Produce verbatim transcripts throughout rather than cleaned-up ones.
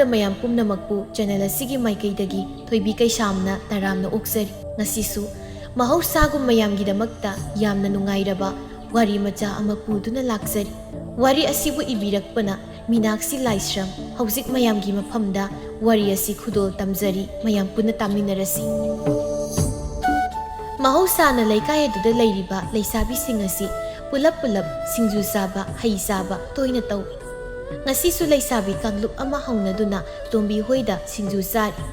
ꯃꯌꯥꯝ ꯄꯨꯝꯅꯃꯛꯄꯨ ꯆꯦꯅꯦꯜ ꯑꯁꯤꯒꯤ ꯃꯥꯏꯀꯩꯗꯒꯤ ꯊꯣꯏꯕꯤ ꯀꯩꯁꯥꯝꯅ ꯇꯔꯥꯝꯅ ꯑꯣꯛꯆꯔꯤ꯫ ꯉꯁꯤꯁꯨ ꯃꯍꯧꯁꯥꯒꯨꯝ ꯃꯌꯥꯝꯒꯤꯗꯃꯛꯇ ꯌꯥꯝꯅ ꯅꯨꯡꯉꯥꯏꯔꯕ ꯋꯥꯔꯤ ꯃꯆꯥ ꯑꯃ ꯄꯨꯗꯨꯅ ꯂꯥꯛꯆꯔꯤ꯫ ꯋꯥꯔꯤ ꯑꯁꯤꯕꯨ ꯏꯕꯤꯔꯛꯄꯅ ꯃꯤꯅꯥꯛꯁꯤ ꯂꯥꯏꯁ꯭ꯔꯝ꯫ ꯍꯧꯖꯤꯛ ꯃꯌꯥꯝꯒꯤ ꯃꯐꯝꯗ ꯋꯥꯔꯤ ꯑꯁꯤ ꯈꯨꯗꯣꯜ ꯇꯝꯖꯔꯤ, ꯃꯌꯥꯝ ꯄꯨꯟꯅ ꯇꯥꯃꯤꯟꯅꯔꯁꯤ꯫ ꯃꯍꯧꯁꯥꯅ ꯂꯩꯀꯥꯏ ꯑꯗꯨꯗ ꯂꯩꯔꯤꯕ ꯂꯩꯁꯥꯕꯤꯁꯤꯡ ꯑꯁꯤ ꯄꯨꯂꯞ ꯄꯨꯂꯞ ꯁꯤꯡꯖꯨ ꯆꯥꯕ, ꯍꯩ ꯆꯥꯕ ꯇꯣꯏꯅ ꯇꯧꯏ꯫ ꯉꯁꯤꯁꯨ ꯂꯩꯁꯥꯕꯤ ꯀꯥꯡꯂꯨꯞ ꯑꯃ ꯍꯧꯅꯗꯨꯅ ꯇꯣꯝꯕꯤ ꯍꯣꯏꯗ ꯁꯤꯡꯖꯨ ꯆꯥꯔꯤ꯫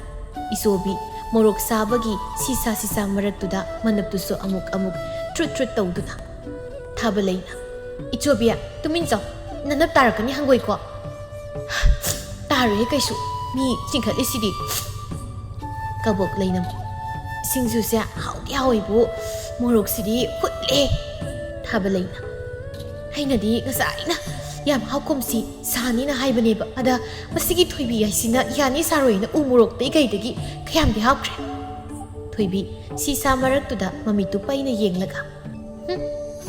ꯏꯆꯣꯕꯤ ꯃꯣꯔꯣꯛ ꯁꯥꯕꯒꯤ ꯁꯤꯁꯥ ꯁꯤꯁꯥ ꯃꯔꯛꯇꯨꯗ ꯃꯅꯞꯇꯨꯁꯨ ꯑꯃꯨꯛ ꯑꯃꯨꯛ ꯇ꯭ꯔꯨꯠ ꯇ꯭ꯔꯨꯠ ꯇꯧꯗꯨꯅ꯫ ꯊꯥꯕꯂꯩꯅ, "ꯏꯆꯣꯕꯤ, ꯇꯨꯃꯤꯟ ꯆꯥꯎ, ꯅꯅꯞ ꯇꯥꯔꯛꯀꯅꯤ ꯍꯪꯒꯣꯏꯀꯣ꯫" "ꯇꯥꯔꯣꯏꯍꯦ ꯀꯩꯁꯨ, ꯃꯤ ꯆꯤꯡꯈꯠꯂꯤꯁꯤꯗꯤ꯫" ꯀꯕꯣꯛꯂꯩꯅ, "ꯁꯤꯡꯖꯨꯁꯦ ꯍꯥꯎꯗꯤ ꯍꯥꯎꯋꯤꯕꯨ, ꯃꯣꯔꯣꯛꯁꯤꯗꯤ ꯍꯨꯠꯂꯦ꯫" ꯊꯥꯕꯂꯩꯅ, "ꯑꯩꯅꯗꯤ ꯉꯁꯥꯏꯅ ꯌꯥꯝ ꯍꯥꯎꯈꯣꯝꯁꯤ ꯁꯥꯅꯤꯅ ꯍꯥꯏꯕꯅꯦꯕ, ꯑꯗ ꯃꯁꯤꯒꯤ ꯊꯣꯏꯕꯤ ꯍꯥꯏꯁꯤꯅ ꯌꯥꯅꯤ ꯁꯥꯔꯣꯏꯅ ꯎ ꯃꯣꯔꯣꯛꯇꯩ ꯀꯩꯗꯒꯤ ꯈꯌꯥꯝꯗꯤ ꯍꯥꯞꯈ꯭ꯔꯦ꯫" ꯊꯣꯏꯕꯤ ꯁꯤꯁꯥ ꯃꯔꯛꯇꯨꯗ ꯃꯃꯤꯠꯇꯨ ꯄꯩꯅ ꯌꯦꯡꯂꯒ, "ꯍꯨꯝ,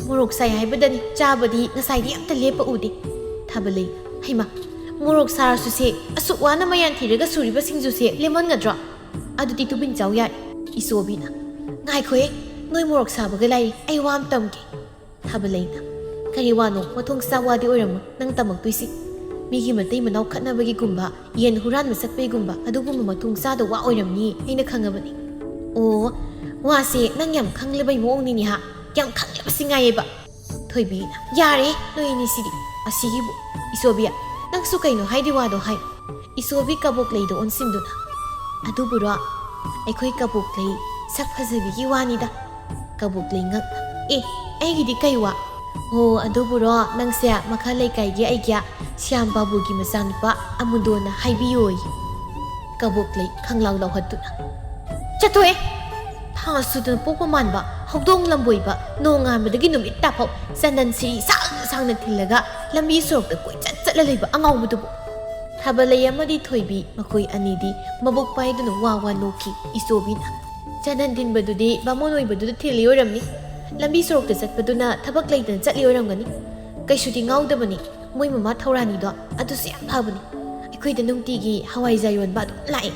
ꯃꯣꯔꯣꯛ ꯁꯥꯏ ꯍꯥꯏꯕꯗꯅꯤ, ꯆꯥꯕꯗꯤ ꯉꯁꯥꯏꯗꯤ ꯑꯝꯇ ꯂꯦꯞꯄ ꯎꯗꯦ꯫" ꯊꯥꯕꯂꯩ, "ꯍꯩꯃꯥ, ꯃꯣꯔꯣꯛ ꯁꯥꯔꯁꯨ ꯁꯦ, ꯑꯁꯨꯛ ꯋꯥꯅ ꯃꯌꯥꯟ ꯊꯤꯔꯒ ꯁꯨꯔꯤꯕ ꯁꯤꯡꯖꯨꯁꯦ ꯂꯦꯝꯃꯟꯒꯗ꯭ꯔꯣ? ꯑꯗꯨꯗꯤ ꯇꯨꯃꯤꯟ ꯆꯥꯎ ꯌꯥꯔꯦ꯫" ꯏꯆꯣꯕꯤꯅ, "ꯉꯥꯏꯈꯣꯍꯦ, ꯅꯣꯏ ꯃꯣꯔꯣꯛ ꯁꯥꯕꯒ ꯂꯥꯏꯔꯤ, ꯑꯩ ꯋꯥ ꯑꯃ ꯇꯝꯒꯦ꯫" ꯊꯥꯕꯂꯩꯅ, "ꯀꯔꯤ ꯋꯥꯅꯣ? ꯃꯊꯣꯡ ꯆꯥ ꯋꯥꯗꯤ ꯑꯣꯏꯔꯝꯃꯣꯏ ꯅꯪ ꯇꯝꯃꯛꯇꯣꯏꯁꯤ꯫ ꯃꯤꯒꯤ ꯃꯇꯩ ꯃꯅꯥꯎ ꯈꯠꯅꯕꯒꯤꯒꯨꯝꯕ, ꯌꯦꯟ ꯍꯨꯔꯥꯟꯕ ꯆꯠꯄꯩꯒꯨꯝꯕ, ꯑꯗꯨꯒꯨꯝꯕ ꯃꯊꯣꯡ ꯆꯥꯗ ꯋꯥ ꯑꯣꯏꯔꯝꯅꯤ, ꯑꯩꯅ ꯈꯪꯉꯕꯅꯤ꯫" "ꯑꯣ, ꯋꯥꯁꯦ ꯅꯪ ꯌꯥꯝ ꯈꯪꯂꯕꯩ ꯃꯑꯣꯡꯅꯤꯅꯦ ꯍꯥ? ꯌꯥꯝ ꯈꯪꯂꯕꯁꯤ ꯉꯥꯏꯌꯦꯕ꯫" ꯊꯣꯏꯕꯤꯅ, "ꯌꯥꯔꯦ ꯅꯣꯏ ꯑꯅꯤꯁꯤꯗꯤ꯫ ꯑꯁꯤꯒꯤꯕꯨ, ꯏꯆꯣꯕꯤ, ꯅꯪꯁꯨ ꯀꯩꯅꯣ ꯍꯥꯏꯗꯤ ꯋꯥꯗꯣ ꯍꯥꯏ꯫" ꯏꯆꯣꯕꯤ ꯀꯕꯣꯛꯂꯩꯗ ꯑꯣꯟꯁꯤꯟꯗꯨꯅ, "ꯑꯗꯨꯕꯨꯔꯣ, ꯑꯩꯈꯣꯏ ꯀꯕꯣꯛꯂꯩ ꯁꯛ ꯐꯖꯕꯤꯒꯤ ꯋꯥꯅꯤꯗ꯫" ꯀꯕꯣꯛꯂꯩ ꯉꯛꯅ, "ꯑꯦ, ꯑꯩꯒꯤꯗꯤ ꯀꯩ ꯋꯥ?" "ꯑꯣ, ꯑꯗꯨꯕꯨꯔꯣ, ꯅꯪꯁꯦ ꯃꯈꯥ ꯂꯩꯀꯥꯏꯒꯤ ꯑꯩꯒꯤ ꯁ꯭ꯌꯥꯝ ꯕꯥꯕꯨꯒꯤ ꯃꯆꯥꯅꯨꯄꯥ ꯑꯃꯨꯗꯣꯅ ꯍꯥꯏꯕꯤꯌꯣꯌꯦ꯫" ꯀꯕꯣꯛꯂꯩ ꯈꯪꯂꯥꯎ ꯂꯥꯎꯍꯠꯇꯨꯅ, "ꯆꯠꯊꯣꯛꯑꯦ! ꯊꯥ ꯁꯨꯗꯅ ꯄꯣꯛꯄ ꯃꯥꯟꯕ ꯍꯧꯗꯣꯡ ꯂꯝꯕꯣꯏꯕ, ꯅꯣꯡꯉꯥꯟꯕꯗꯒꯤ ꯅꯨꯃꯤꯠ ꯇꯥꯐꯥꯎ ꯆꯟꯗꯟ ꯁꯤꯔꯤ ꯁꯥꯡꯅ ꯁꯥꯡꯅ ꯊꯤꯜꯂꯒ ꯂꯝꯕꯤ ꯁꯣꯔꯣꯛꯇ ꯀꯣꯏꯆꯠ ꯆꯠꯂ ꯂꯩꯕ ꯑꯉꯥꯎꯕꯗꯨꯕꯨ!" ꯊꯥꯕꯂꯩ ꯑꯃꯗꯤ ꯊꯣꯏꯕꯤ ꯃꯈꯣꯏ ꯑꯅꯤꯗꯤ ꯃꯕꯨꯛ ꯄꯥꯏꯗꯨꯅ ꯋꯥ ꯋꯥ ꯅꯣꯛꯈꯤ꯫ ꯏꯆꯣꯕꯤꯅ, "ꯆꯟꯗꯟ ꯊꯤꯟꯕꯗꯨꯗꯤ ꯕꯥꯃꯣꯟ ꯑꯣꯏꯕꯗꯨꯗ ꯊꯤꯜꯂꯤ ꯑꯣꯏꯔꯝꯅꯤ꯫ ꯂꯝꯕꯤ ꯁꯣꯔꯣꯛꯇ ꯆꯠꯄꯗꯨꯅ ꯊꯕꯛ ꯂꯩꯇꯅ ꯆꯠꯂꯤ ꯑꯣꯏꯔꯝꯒꯅꯤ꯫ ꯀꯩꯁꯨꯗꯤ ꯉꯥꯎꯗꯕꯅꯤ꯫ ꯃꯣꯏ ꯃꯃꯥ ꯊꯧꯔꯥꯅꯤꯗꯣ ꯑꯗꯨꯁꯨ ꯌꯥꯝ ꯐꯕꯅꯤ꯫ ꯑꯩꯈꯣꯏ ꯑꯩꯈꯣꯏꯗ ꯅꯨꯡꯇꯤꯒꯤ ꯍꯋꯥꯏꯖꯥꯔ ꯌꯣꯟꯕ ꯑꯗꯨꯝ ꯂꯥꯛꯑꯦ꯫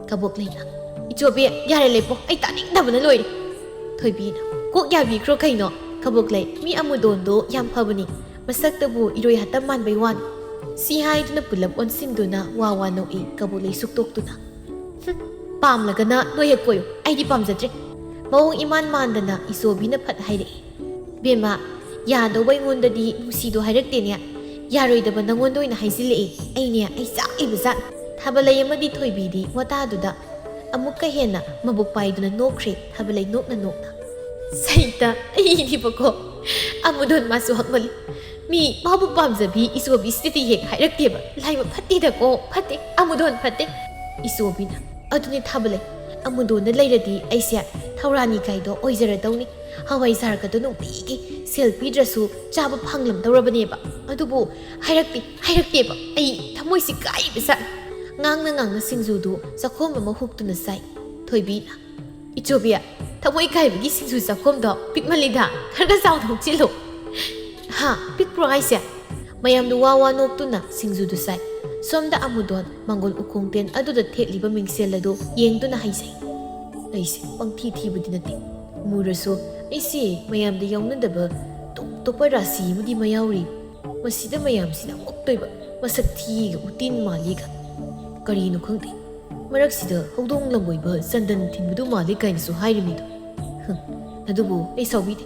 ꯀꯕꯣꯛꯂꯩꯅ, "ꯏꯆꯣꯕꯤ, ꯌꯥꯔꯦ ꯂꯩꯄꯣ, ꯑꯩ ꯇꯥꯅꯤꯡꯗꯕꯅ ꯂꯣꯏꯔꯦ"꯫ ꯊꯣꯏꯕꯤꯅ, "ꯀꯣꯛ ꯌꯥꯕꯤꯈ꯭ꯔꯣ ꯀꯩꯅꯣ? ꯀꯕꯣꯛꯂꯩ, ꯃꯤ ꯑꯃꯨꯗꯣꯟꯗꯣ ꯌꯥꯝ ꯐꯕꯅꯤ, ꯃꯁꯛꯇꯕꯨ ꯏꯔꯣꯏ ꯍꯥꯇꯝ ꯃꯥꯟꯕꯩ ꯋꯥꯅꯤ"꯫ ꯁꯤ ꯍꯥꯏꯗꯨꯅ ꯄꯨꯂꯞ ꯑꯣꯟꯁꯤꯟꯗꯨꯅ ꯋꯥ ꯋꯥ ꯅꯣꯛꯏ ꯀꯕꯣꯛꯂꯩ ꯁꯨꯛꯇꯣꯛꯇꯨꯅ꯫ "ꯍꯨꯝ, ꯄꯥꯝꯂꯒꯅ ꯅꯣꯏ ꯍꯦꯛ ꯀꯣꯏꯌꯨ, ꯑꯩꯗꯤ ꯄꯥꯝꯖꯗ꯭ꯔꯦ"꯫ ꯃꯑꯣꯡ ꯏꯃꯥꯟ ꯃꯥꯟꯗꯅ ꯏꯆꯣꯕꯤꯅ ꯐꯠ ꯍꯥꯏꯔꯛꯏ꯫ "ꯕꯦꯝꯃ, ꯌꯥꯗꯧꯕ ꯑꯩꯉꯣꯟꯗꯗꯤ ꯅꯨꯡꯁꯤꯗꯣ ꯍꯥꯏꯔꯛꯇꯦꯅꯦ, ꯌꯥꯔꯣꯏꯗꯕ ꯅꯉꯣꯟꯗ ꯑꯣꯏꯅ ꯍꯥꯏꯖꯤꯜꯂꯛꯑꯦ꯫ ꯑꯩꯅꯦ, ꯑꯩ ꯆꯥꯛꯏꯕ ꯖꯥꯠ"꯫ ꯊꯥꯕꯂꯩ ꯑꯃꯗꯤ ꯊꯣꯏꯕꯤꯗꯤ ꯋꯥꯇꯥꯗꯨꯗ ꯑꯃꯨꯛꯀ ꯍꯦꯟꯅ ꯃꯕꯨꯛ ꯄꯥꯏꯗꯨꯅ ꯅꯣꯛꯈ꯭ꯔꯦ ꯊꯥꯕꯂꯩ ꯅꯣꯛꯅ ꯅꯣꯛꯅ꯫ "ꯁꯩꯇ, ꯑꯩꯗꯤꯕꯀꯣ, ꯑꯃꯨꯗꯣꯟ ꯃꯥꯁꯨ ꯍꯛꯃꯜꯂꯤ꯫ ꯃꯤ ꯃꯥꯕꯨ ꯄꯥꯝꯖꯕꯤ ꯏꯆꯣꯕꯤꯁꯤꯗꯤ ꯍꯦꯛ ꯍꯥꯏꯔꯛꯇꯦꯕ꯫ ꯂꯥꯏꯕꯛ ꯐꯠꯇꯦꯗꯀꯣ, ꯐꯠꯇꯦ, ꯑꯃꯨꯗꯣꯟ ꯐꯠꯇꯦ"꯫ ꯏꯆꯣꯕꯤꯅ, "ꯑꯗꯨꯅꯦ ꯊꯥꯕꯂꯩ, ꯑꯃꯨꯗꯣꯟꯗ ꯂꯩꯔꯗꯤ ꯑꯩꯁꯦ ꯊꯧꯔꯥꯅꯤ ꯀꯥꯏꯗꯣ ꯑꯣꯏꯖꯔꯗꯧꯅꯤ꯫ ꯍꯋꯥꯏꯖꯥꯔꯒꯗꯣ ꯅꯨꯡꯇꯤꯒꯤ ꯁꯦꯜ ꯄꯤꯗ꯭ꯔꯁꯨ ꯆꯥꯕ ꯐꯪꯂꯝꯗꯧꯔꯕꯅꯦꯕ꯫ ꯑꯗꯨꯕꯨ ꯍꯥꯏꯔꯛꯇꯦ, ꯍꯥꯏꯔꯛꯇꯦꯕ꯫ ꯑꯩ ꯊꯃꯣꯏꯁꯤ ꯀꯥꯏꯕ ꯖꯥꯠꯅꯤ"꯫ ꯉꯥꯡꯅ ꯉꯥꯡꯅ ꯁꯤꯡꯖꯨꯗꯨ ꯆꯥꯛꯈꯣꯝ ꯑꯃ ꯍꯨꯛꯇꯨꯅ ꯆꯥꯏ꯫ ꯊꯣꯏꯕꯤꯅ, "ꯏꯆꯣꯕꯤ, ꯊꯃꯣꯏ ꯀꯥꯏꯕꯒꯤ ꯁꯤꯡꯖꯨ ꯆꯥꯛꯈꯣꯝꯗꯣ ꯄꯤꯛꯃꯜꯂꯤꯗ, ꯈꯔꯒ ꯆꯥꯎꯅ ꯍꯨꯛꯆꯤꯜꯂꯨ"꯫ "ꯍꯥ, ꯄꯤꯛꯄ꯭ꯔꯣ ꯍꯥꯏꯁꯦ?" ꯃꯌꯥꯝꯗꯨ ꯋꯥ ꯋꯥ ꯅꯣꯛꯇꯨꯅ ꯁꯤꯡꯖꯨꯗꯨ ꯆꯥꯏ꯫ ꯁꯣꯝꯗ ꯑꯃꯨꯗꯣꯟ ꯃꯪꯒꯣꯜ ꯎꯈꯣꯡꯇꯦꯟ ꯑꯗꯨꯗ ꯊꯦꯠꯂꯤꯕ ꯃꯤꯡꯁꯦꯜ ꯑꯗꯨ ꯌꯦꯡꯗꯨꯅ ꯍꯥꯏꯖꯩ, "ꯑꯩꯁꯦ ꯄꯪꯊꯤ ꯊꯤꯕꯗꯤ ꯅꯠꯇꯦ꯫ ꯃꯨꯔꯁꯨ ꯑꯩꯁꯦ ꯃꯌꯥꯝꯗ ꯌꯥꯎꯅꯗꯕ ꯇꯣꯞ ꯇꯣꯞꯄ ꯔꯥꯁꯤ ꯑꯃꯗꯤ ꯃꯌꯥꯎꯔꯤ꯫ ꯃꯁꯤꯗ ꯃꯌꯥꯝꯁꯤꯅ ꯑꯣꯛꯇꯣꯏꯕ, ꯃꯁꯛ ꯊꯤꯒ ꯎꯇꯤꯟ ꯃꯥꯜꯂꯤꯒ꯫ ꯀꯔꯤꯅꯣ ꯈꯪꯗꯦ, ꯃꯔꯛꯁꯤꯗ ꯍꯧꯗꯣꯡ ꯂꯝꯕꯣꯏꯕ ꯆꯟꯗꯟ ꯊꯤꯟꯕꯗꯨ ꯃꯥꯜꯂꯤ ꯀꯥꯏꯅꯁꯨ ꯍꯥꯏꯔꯤꯃꯤꯗꯣ꯫ ꯍꯨꯝ, ꯑꯗꯨꯕꯨ ꯑꯩ ꯁꯥꯎꯕꯤꯗꯦ꯫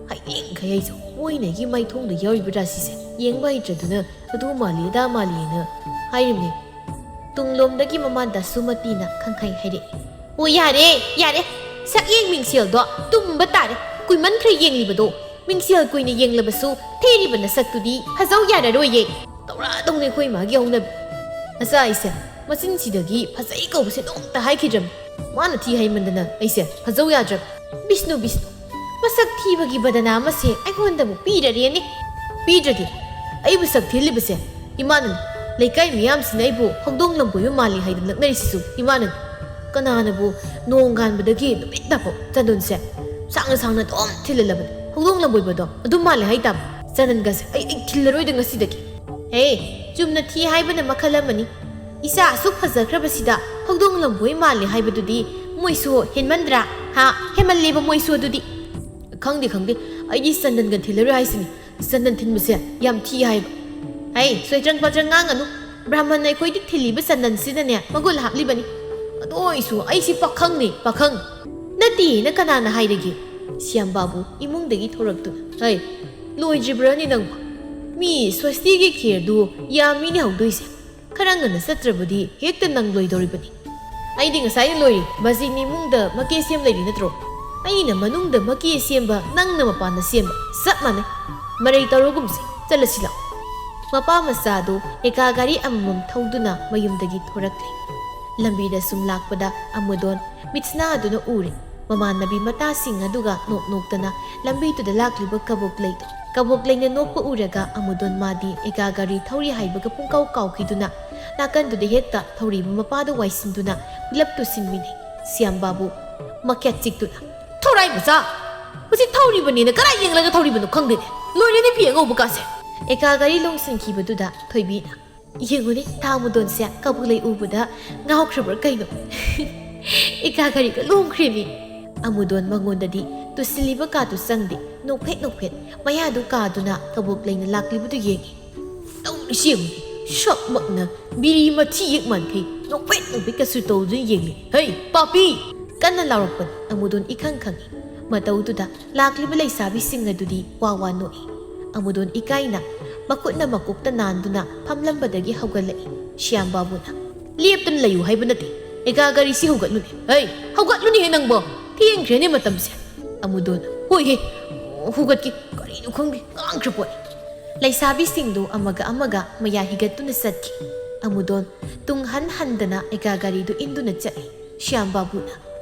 ꯍꯌꯦꯡꯈꯩ ꯑꯩꯁꯨ ꯃꯣꯏꯅ ꯑꯩꯒꯤ ꯃꯥꯏꯊꯣꯡꯗ ꯌꯥꯎꯔꯤꯕ ꯔꯥꯁꯤꯁꯦ ꯌꯦꯡꯕ ꯍꯩꯇ꯭ꯔꯗꯨꯅ ꯑꯗꯨ ꯃꯥꯜꯂꯤ ꯑꯗꯥ ꯃꯥꯜꯂꯤꯅ ꯍꯥꯏꯔꯤꯕꯅꯤ"꯫ ꯇꯨꯡꯂꯣꯝꯗꯒꯤ ꯃꯃꯥ ꯗꯥꯁꯨꯃꯇꯤꯅ ꯈꯪꯈꯩ ꯍꯥꯏꯔꯛꯏ, "ꯑꯣ, ꯌꯥꯔꯦ, ꯌꯥꯔꯦ꯫ ꯁꯛꯌꯦꯡ ꯃꯤꯡꯁꯦꯜꯗꯣ ꯇꯨꯝꯕ ꯇꯥꯔꯦ꯫ ꯀꯨꯏꯃꯟꯈ꯭ꯔꯦ ꯌꯦꯡꯂꯤꯕꯗꯣ꯫ ꯃꯤꯡꯁꯦꯜ ꯀꯨꯏꯅ ꯌꯦꯡꯂꯕꯁꯨ ꯊꯤꯔꯤꯕ ꯅꯁꯛꯇꯨꯗꯤ ꯐꯖꯧ ꯌꯥꯔꯔꯣꯏꯌꯦ"꯫ ꯇꯧꯔꯗꯧꯅꯦ ꯑꯩꯈꯣꯏ ꯏꯃꯥꯒꯤ ꯍꯧꯅꯕꯤ꯫ ꯃꯆꯥ ꯑꯩꯁꯦ ꯃꯆꯤꯟꯁꯤꯗꯒꯤ ꯐꯖꯩ ꯀꯧꯕꯁꯦ ꯅꯣꯡꯇ ꯍꯥꯏꯈꯤꯗ꯭ꯔꯕꯅꯤ꯫ ꯃꯥꯅ ꯊꯤ ꯍꯥꯏꯃꯟꯗꯅ ꯑꯩꯁꯦ ꯐꯖꯧ ꯌꯥꯗ꯭ꯔꯕ꯫ ꯕꯤꯁꯅꯨ, ꯕꯤꯁꯅꯨ, ꯃꯁꯛ ꯊꯤꯕꯒꯤ ꯕꯗꯅꯥ ꯑꯃꯁꯦ ꯑꯩꯉꯣꯟꯗꯕꯨ ꯄꯤꯔꯔꯦꯅꯦ꯫ ꯄꯤꯗ꯭ꯔꯗꯤ ꯑꯩꯕꯨ ꯁꯛ ꯊꯤꯍꯜꯂꯤꯕꯁꯦ ꯏꯃꯥꯅꯅꯤ꯫ ꯂꯩꯀꯥꯏ ꯃꯤꯌꯥꯝꯁꯤꯅ ꯑꯩꯕꯨ ꯍꯧꯗꯣꯡ ꯂꯝꯕꯣꯏꯕ ꯃꯥꯜꯂꯤ ꯍꯥꯏꯗꯨꯅ ꯂꯛꯅꯔꯤꯁꯤꯁꯨ ꯏꯃꯥꯅꯅꯤ꯫ ꯀꯅꯥꯅꯕꯨ ꯅꯣꯡ ꯉꯥꯟꯕꯗꯒꯤ ꯅꯨꯃꯤꯠ ꯇꯥꯐꯥꯎ ꯆꯟꯗꯣꯟꯁꯦ ꯁꯥꯡꯅ ꯁꯥꯡꯅ ꯑꯗꯨꯝ ꯊꯤꯜꯍꯜꯂꯕꯅꯤ꯫ ꯍꯧꯗꯣꯡ ꯂꯝꯕꯣꯏꯕꯗꯣ ꯑꯗꯨ ꯃꯥꯜꯂꯦ ꯍꯥꯏꯇꯥꯕ꯫ ꯆꯟꯗꯟꯒꯁꯦ ꯑꯩ, ꯑꯩ ꯊꯤꯜꯂꯔꯣꯏꯗ ꯉꯁꯤꯗꯒꯤ꯫ ꯍꯦ, ꯆꯨꯝꯅ ꯊꯤ ꯍꯥꯏꯕꯅ ꯃꯈꯜ ꯑꯃꯅꯤ, "ꯏꯆꯥ ꯑꯁꯨꯛ ꯐꯖꯈ꯭ꯔꯕꯁꯤꯗ ꯍꯧꯗꯣꯡ ꯂꯝꯕꯣꯏ ꯃꯥꯜꯂꯦ ꯍꯥꯏꯕꯗꯨꯗꯤ ꯃꯣꯏꯁꯨ ꯍꯦꯟꯃꯟꯗ꯭ꯔꯥ? ꯍꯥ? ꯍꯦꯟꯃꯜꯂꯦꯕ ꯃꯣꯏꯁꯨ ꯑꯗꯨꯗꯤ꯫ ꯈꯪꯗꯦ, ꯈꯪꯗꯦ, ꯑꯩꯗꯤ ꯆꯟꯗꯟꯒ ꯊꯤꯜꯂꯔꯣꯏ ꯍꯥꯏꯁꯤꯅꯤ꯫ ꯆꯟꯗꯟ ꯊꯤꯟꯕꯁꯦ ꯌꯥꯝ ꯊꯤ ꯍꯥꯏꯕ꯫ ꯍꯩ, ꯁꯣꯏꯇ꯭ꯔꯪ ꯄꯥꯇ꯭ꯔꯪ ꯉꯥꯡꯒꯅꯨ꯫ ꯕ꯭ꯔꯥꯍꯃꯟꯅ ꯑꯩꯈꯣꯏꯗꯤ ꯊꯤꯜꯂꯤꯕ ꯆꯟꯗꯟꯁꯤꯗꯅꯦ ꯃꯒꯨꯟ ꯍꯥꯞꯂꯤꯕꯅꯤ꯫ ꯑꯗꯨ ꯑꯣꯏꯁꯨ ꯑꯩꯁꯤ ꯄꯥꯈꯪꯅꯤ, ꯄꯥꯈꯪ꯫ ꯅꯠꯇꯦꯅ ꯀꯅꯥꯅ ꯍꯥꯏꯔꯒꯦ?" ꯁ꯭ꯌꯥꯝ ꯕꯥꯕꯨ ꯏꯃꯨꯡꯗꯒꯤ ꯊꯣꯔꯛꯇꯨꯅ, "ꯍꯩ, ꯂꯣꯏꯗ꯭ꯔꯤꯕ꯭ꯔꯥꯅꯦ ꯅꯪꯕꯨ? ꯃꯤ ꯁ꯭ꯋꯁꯇꯤꯒꯤ ꯈꯦꯔꯗꯨ ꯌꯥꯝꯃꯤꯅꯦ ꯍꯧꯗꯣꯏꯁꯦ꯫ ꯈꯔ ꯉꯟꯅ ꯆꯠꯇ꯭ꯔꯕꯗꯤ ꯍꯦꯛꯇ ꯅꯪꯂꯣꯏꯗꯧꯔꯤꯕꯅꯤ꯫" "ꯑꯩꯗꯤ ꯉꯁꯥꯏꯅ ꯂꯣꯏꯔꯦ꯫ ꯃꯁꯤ ꯏꯃꯨꯡꯗ ꯃꯀꯦ ꯁꯦꯝ ꯂꯩꯔꯤ ꯅꯠꯇ꯭ꯔꯣ? ꯑꯩꯅ ꯃꯅꯨꯡꯗ ꯃꯀꯦ ꯁꯦꯝꯕ, ꯅꯪꯅ ꯃꯄꯥꯟꯗ ꯁꯦꯝꯕ ꯆꯞ ꯃꯥꯟꯅꯩ꯫ ꯃꯔꯩ ꯇꯧꯔꯒꯨꯝꯁꯤ, ꯆꯠꯂꯁꯤ ꯂꯥꯛꯑꯣ꯫" ꯃꯄꯥ ꯃꯆꯥꯗꯨ ꯑꯦꯀꯥ ꯒꯥꯔꯤ ꯑꯃꯃꯝ ꯊꯧꯗꯨꯅ ꯃꯌꯨꯝꯗꯒꯤ ꯊꯣꯔꯛꯂꯦ꯫ ꯂꯝꯕꯤꯗ ꯁꯨꯝ ꯂꯥꯛꯄꯗ ꯑꯃꯨꯗꯣꯟ ꯃꯤꯠꯁꯅꯥ ꯑꯗꯨꯅ ꯎꯔꯦ꯫ ꯃꯃꯥꯟꯅꯕꯤ ꯃꯇꯥꯁꯤꯡ ꯑꯗꯨꯒ ꯅꯣꯛ ꯅꯣꯛꯇꯅ ꯂꯝꯕꯤꯗꯨꯗ ꯂꯥꯛꯂꯤꯕ ꯀꯕꯣꯛꯂꯩꯗꯣ꯫ ꯀꯕꯣꯛꯂꯩꯅ ꯅꯣꯛꯄ ꯎꯔꯒ ꯑꯃꯨꯗꯣꯟ ꯃꯥꯗꯤ ꯑꯦꯀꯥ ꯒꯥꯔꯤ ꯊꯧꯔꯤ ꯍꯥꯏꯕꯒ ꯄꯨꯡꯀꯥꯎ ꯀꯥꯎꯈꯤꯗꯨꯅ ꯅꯥꯀꯟꯗꯨꯗ ꯍꯦꯛꯇ ꯊꯧꯔꯤꯕ ꯃꯄꯥꯗ ꯋꯥꯏꯁꯤꯟꯗꯨꯅ ꯄꯨꯂꯞ ꯇꯨꯁꯤꯟꯃꯤꯟꯅꯩ꯫ ꯁ꯭ꯌꯥꯝ ꯕꯥꯕꯨ ꯃꯈꯦꯠ ꯆꯤꯛꯇꯨꯅ, "ꯊꯧꯔꯥꯏ ꯃꯆꯥ! ꯍꯧꯖꯤꯛ ꯊꯧꯔꯤꯕꯅꯤꯅ ꯀꯗꯥꯏ ꯌꯦꯡꯂꯒ ꯊꯧꯔꯤꯕꯅꯣ ꯈꯪꯗꯦꯅꯦ꯫ ꯂꯣꯏꯔꯦꯅꯦ ꯐꯤ ꯑꯉꯧꯕ ꯀꯥꯁꯦ!" ꯑꯦꯀꯥ ꯒꯥꯔꯤ ꯂꯣꯡꯁꯤꯟꯈꯤꯕꯗꯨꯗ ꯊꯣꯏꯕꯤꯅ, "ꯌꯦꯡꯉꯨꯅꯦ, ꯊꯥ ꯃꯨꯗꯣꯟꯁꯦ ꯀꯕꯨ ꯂꯩ ꯎꯕꯗ ꯉꯥꯎꯈ꯭ꯔꯕ꯭ꯔꯥ ꯀꯩꯅꯣ? ꯏꯀꯥ ꯒꯥꯔꯤꯒ ꯂꯣꯡꯈ꯭ꯔꯦꯃꯤ꯫" ꯑꯃꯨꯗꯣꯟ ꯃꯉꯣꯟꯗꯗꯤ ꯇꯨꯁꯤꯜꯂꯤꯕ ꯀꯥꯗꯨ ꯆꯪꯗꯦ꯫ ꯅꯣꯛꯐꯦꯠ ꯅꯣꯛꯐꯦꯠ ꯃꯌꯥꯗꯨ ꯀꯥꯗꯨꯅ ꯀꯕꯣꯛ ꯂꯩꯅ ꯂꯥꯛꯂꯤꯕꯗꯨ ꯌꯦꯡꯉꯤ꯫ ꯇꯧꯔꯤꯁꯤ ꯌꯦꯡꯉꯨꯅꯦ, ꯁꯛꯃꯛꯅ ꯕꯤꯔꯤ ꯃꯊꯤ ꯌꯦꯛ ꯃꯥꯟꯈꯩ ꯅꯣꯛꯐꯦꯠ ꯅꯣꯛꯐꯦꯠꯀꯁꯨ ꯇꯧꯗꯨꯅ ꯌꯦꯡꯂꯤ꯫ "ꯍꯩ, ꯄꯥꯄꯤ!" ꯀꯟꯅ ꯂꯥꯎꯔꯛꯄꯅꯤ꯫ ꯑꯃꯨꯗꯣꯟ ꯏꯈꯪ ꯈꯪꯉꯤ꯫ ꯃꯇꯧꯗꯨꯗ ꯂꯥꯛꯂꯤꯕ ꯂꯩꯁꯥꯕꯤꯁꯤꯡ ꯑꯗꯨꯗꯤ ꯋꯥ ꯋꯥ ꯅꯣꯛꯏ꯫ ꯑꯃꯨꯗꯣꯟ ꯏꯀꯥꯏꯅ ꯃꯈꯨꯠꯅ ꯃꯀꯣꯛꯇ ꯅꯥꯟꯗꯨꯅ ꯐꯝꯂꯝꯕꯗꯒꯤ ꯍꯧꯒꯠꯂꯛꯏ꯫ ꯁ꯭ꯌꯥꯝ ꯕꯥꯕꯨꯅ, "ꯂꯦꯞꯇꯅ ꯂꯩꯌꯨ ꯍꯥꯏꯕ ꯅꯠꯇꯦ꯫ ꯑꯦꯀꯥ ꯒꯥꯔꯤꯁꯤ ꯍꯧꯒꯠꯂꯨꯅꯦ꯫ ꯍꯩ, ꯍꯧꯒꯠꯂꯨꯅꯦꯍꯦ ꯅꯪꯕꯣ! ꯊꯦꯡꯈ꯭ꯔꯦꯅꯦ ꯃꯇꯝꯁꯦ꯫" ꯑꯃꯨꯗꯣꯟ, "ꯍꯣꯏꯍꯦ, ꯍꯧꯒꯠꯀꯦ꯫ ꯀꯔꯤꯅꯣ ꯈꯪꯗꯦ, ꯉꯥꯡꯈ꯭ꯔ ꯄꯣꯠꯅꯤ꯫" ꯂꯩꯁꯥꯕꯤꯁꯤꯡꯗꯨ ꯑꯃꯒ ꯑꯃꯒ ꯃꯌꯥ ꯍꯤꯒꯠꯇꯨꯅ ꯆꯠꯈꯤ꯫ ꯑꯃꯨꯗꯣꯟ ꯇꯨꯡ ꯍꯟ ꯍꯟꯗꯅ ꯑꯦꯀꯥ ꯒꯥꯔꯤꯗꯨ ꯏꯟꯗꯨꯅ ꯆꯠꯂꯤ꯫ ꯁ꯭ꯌꯥꯝ ꯕꯥꯕꯨꯅ,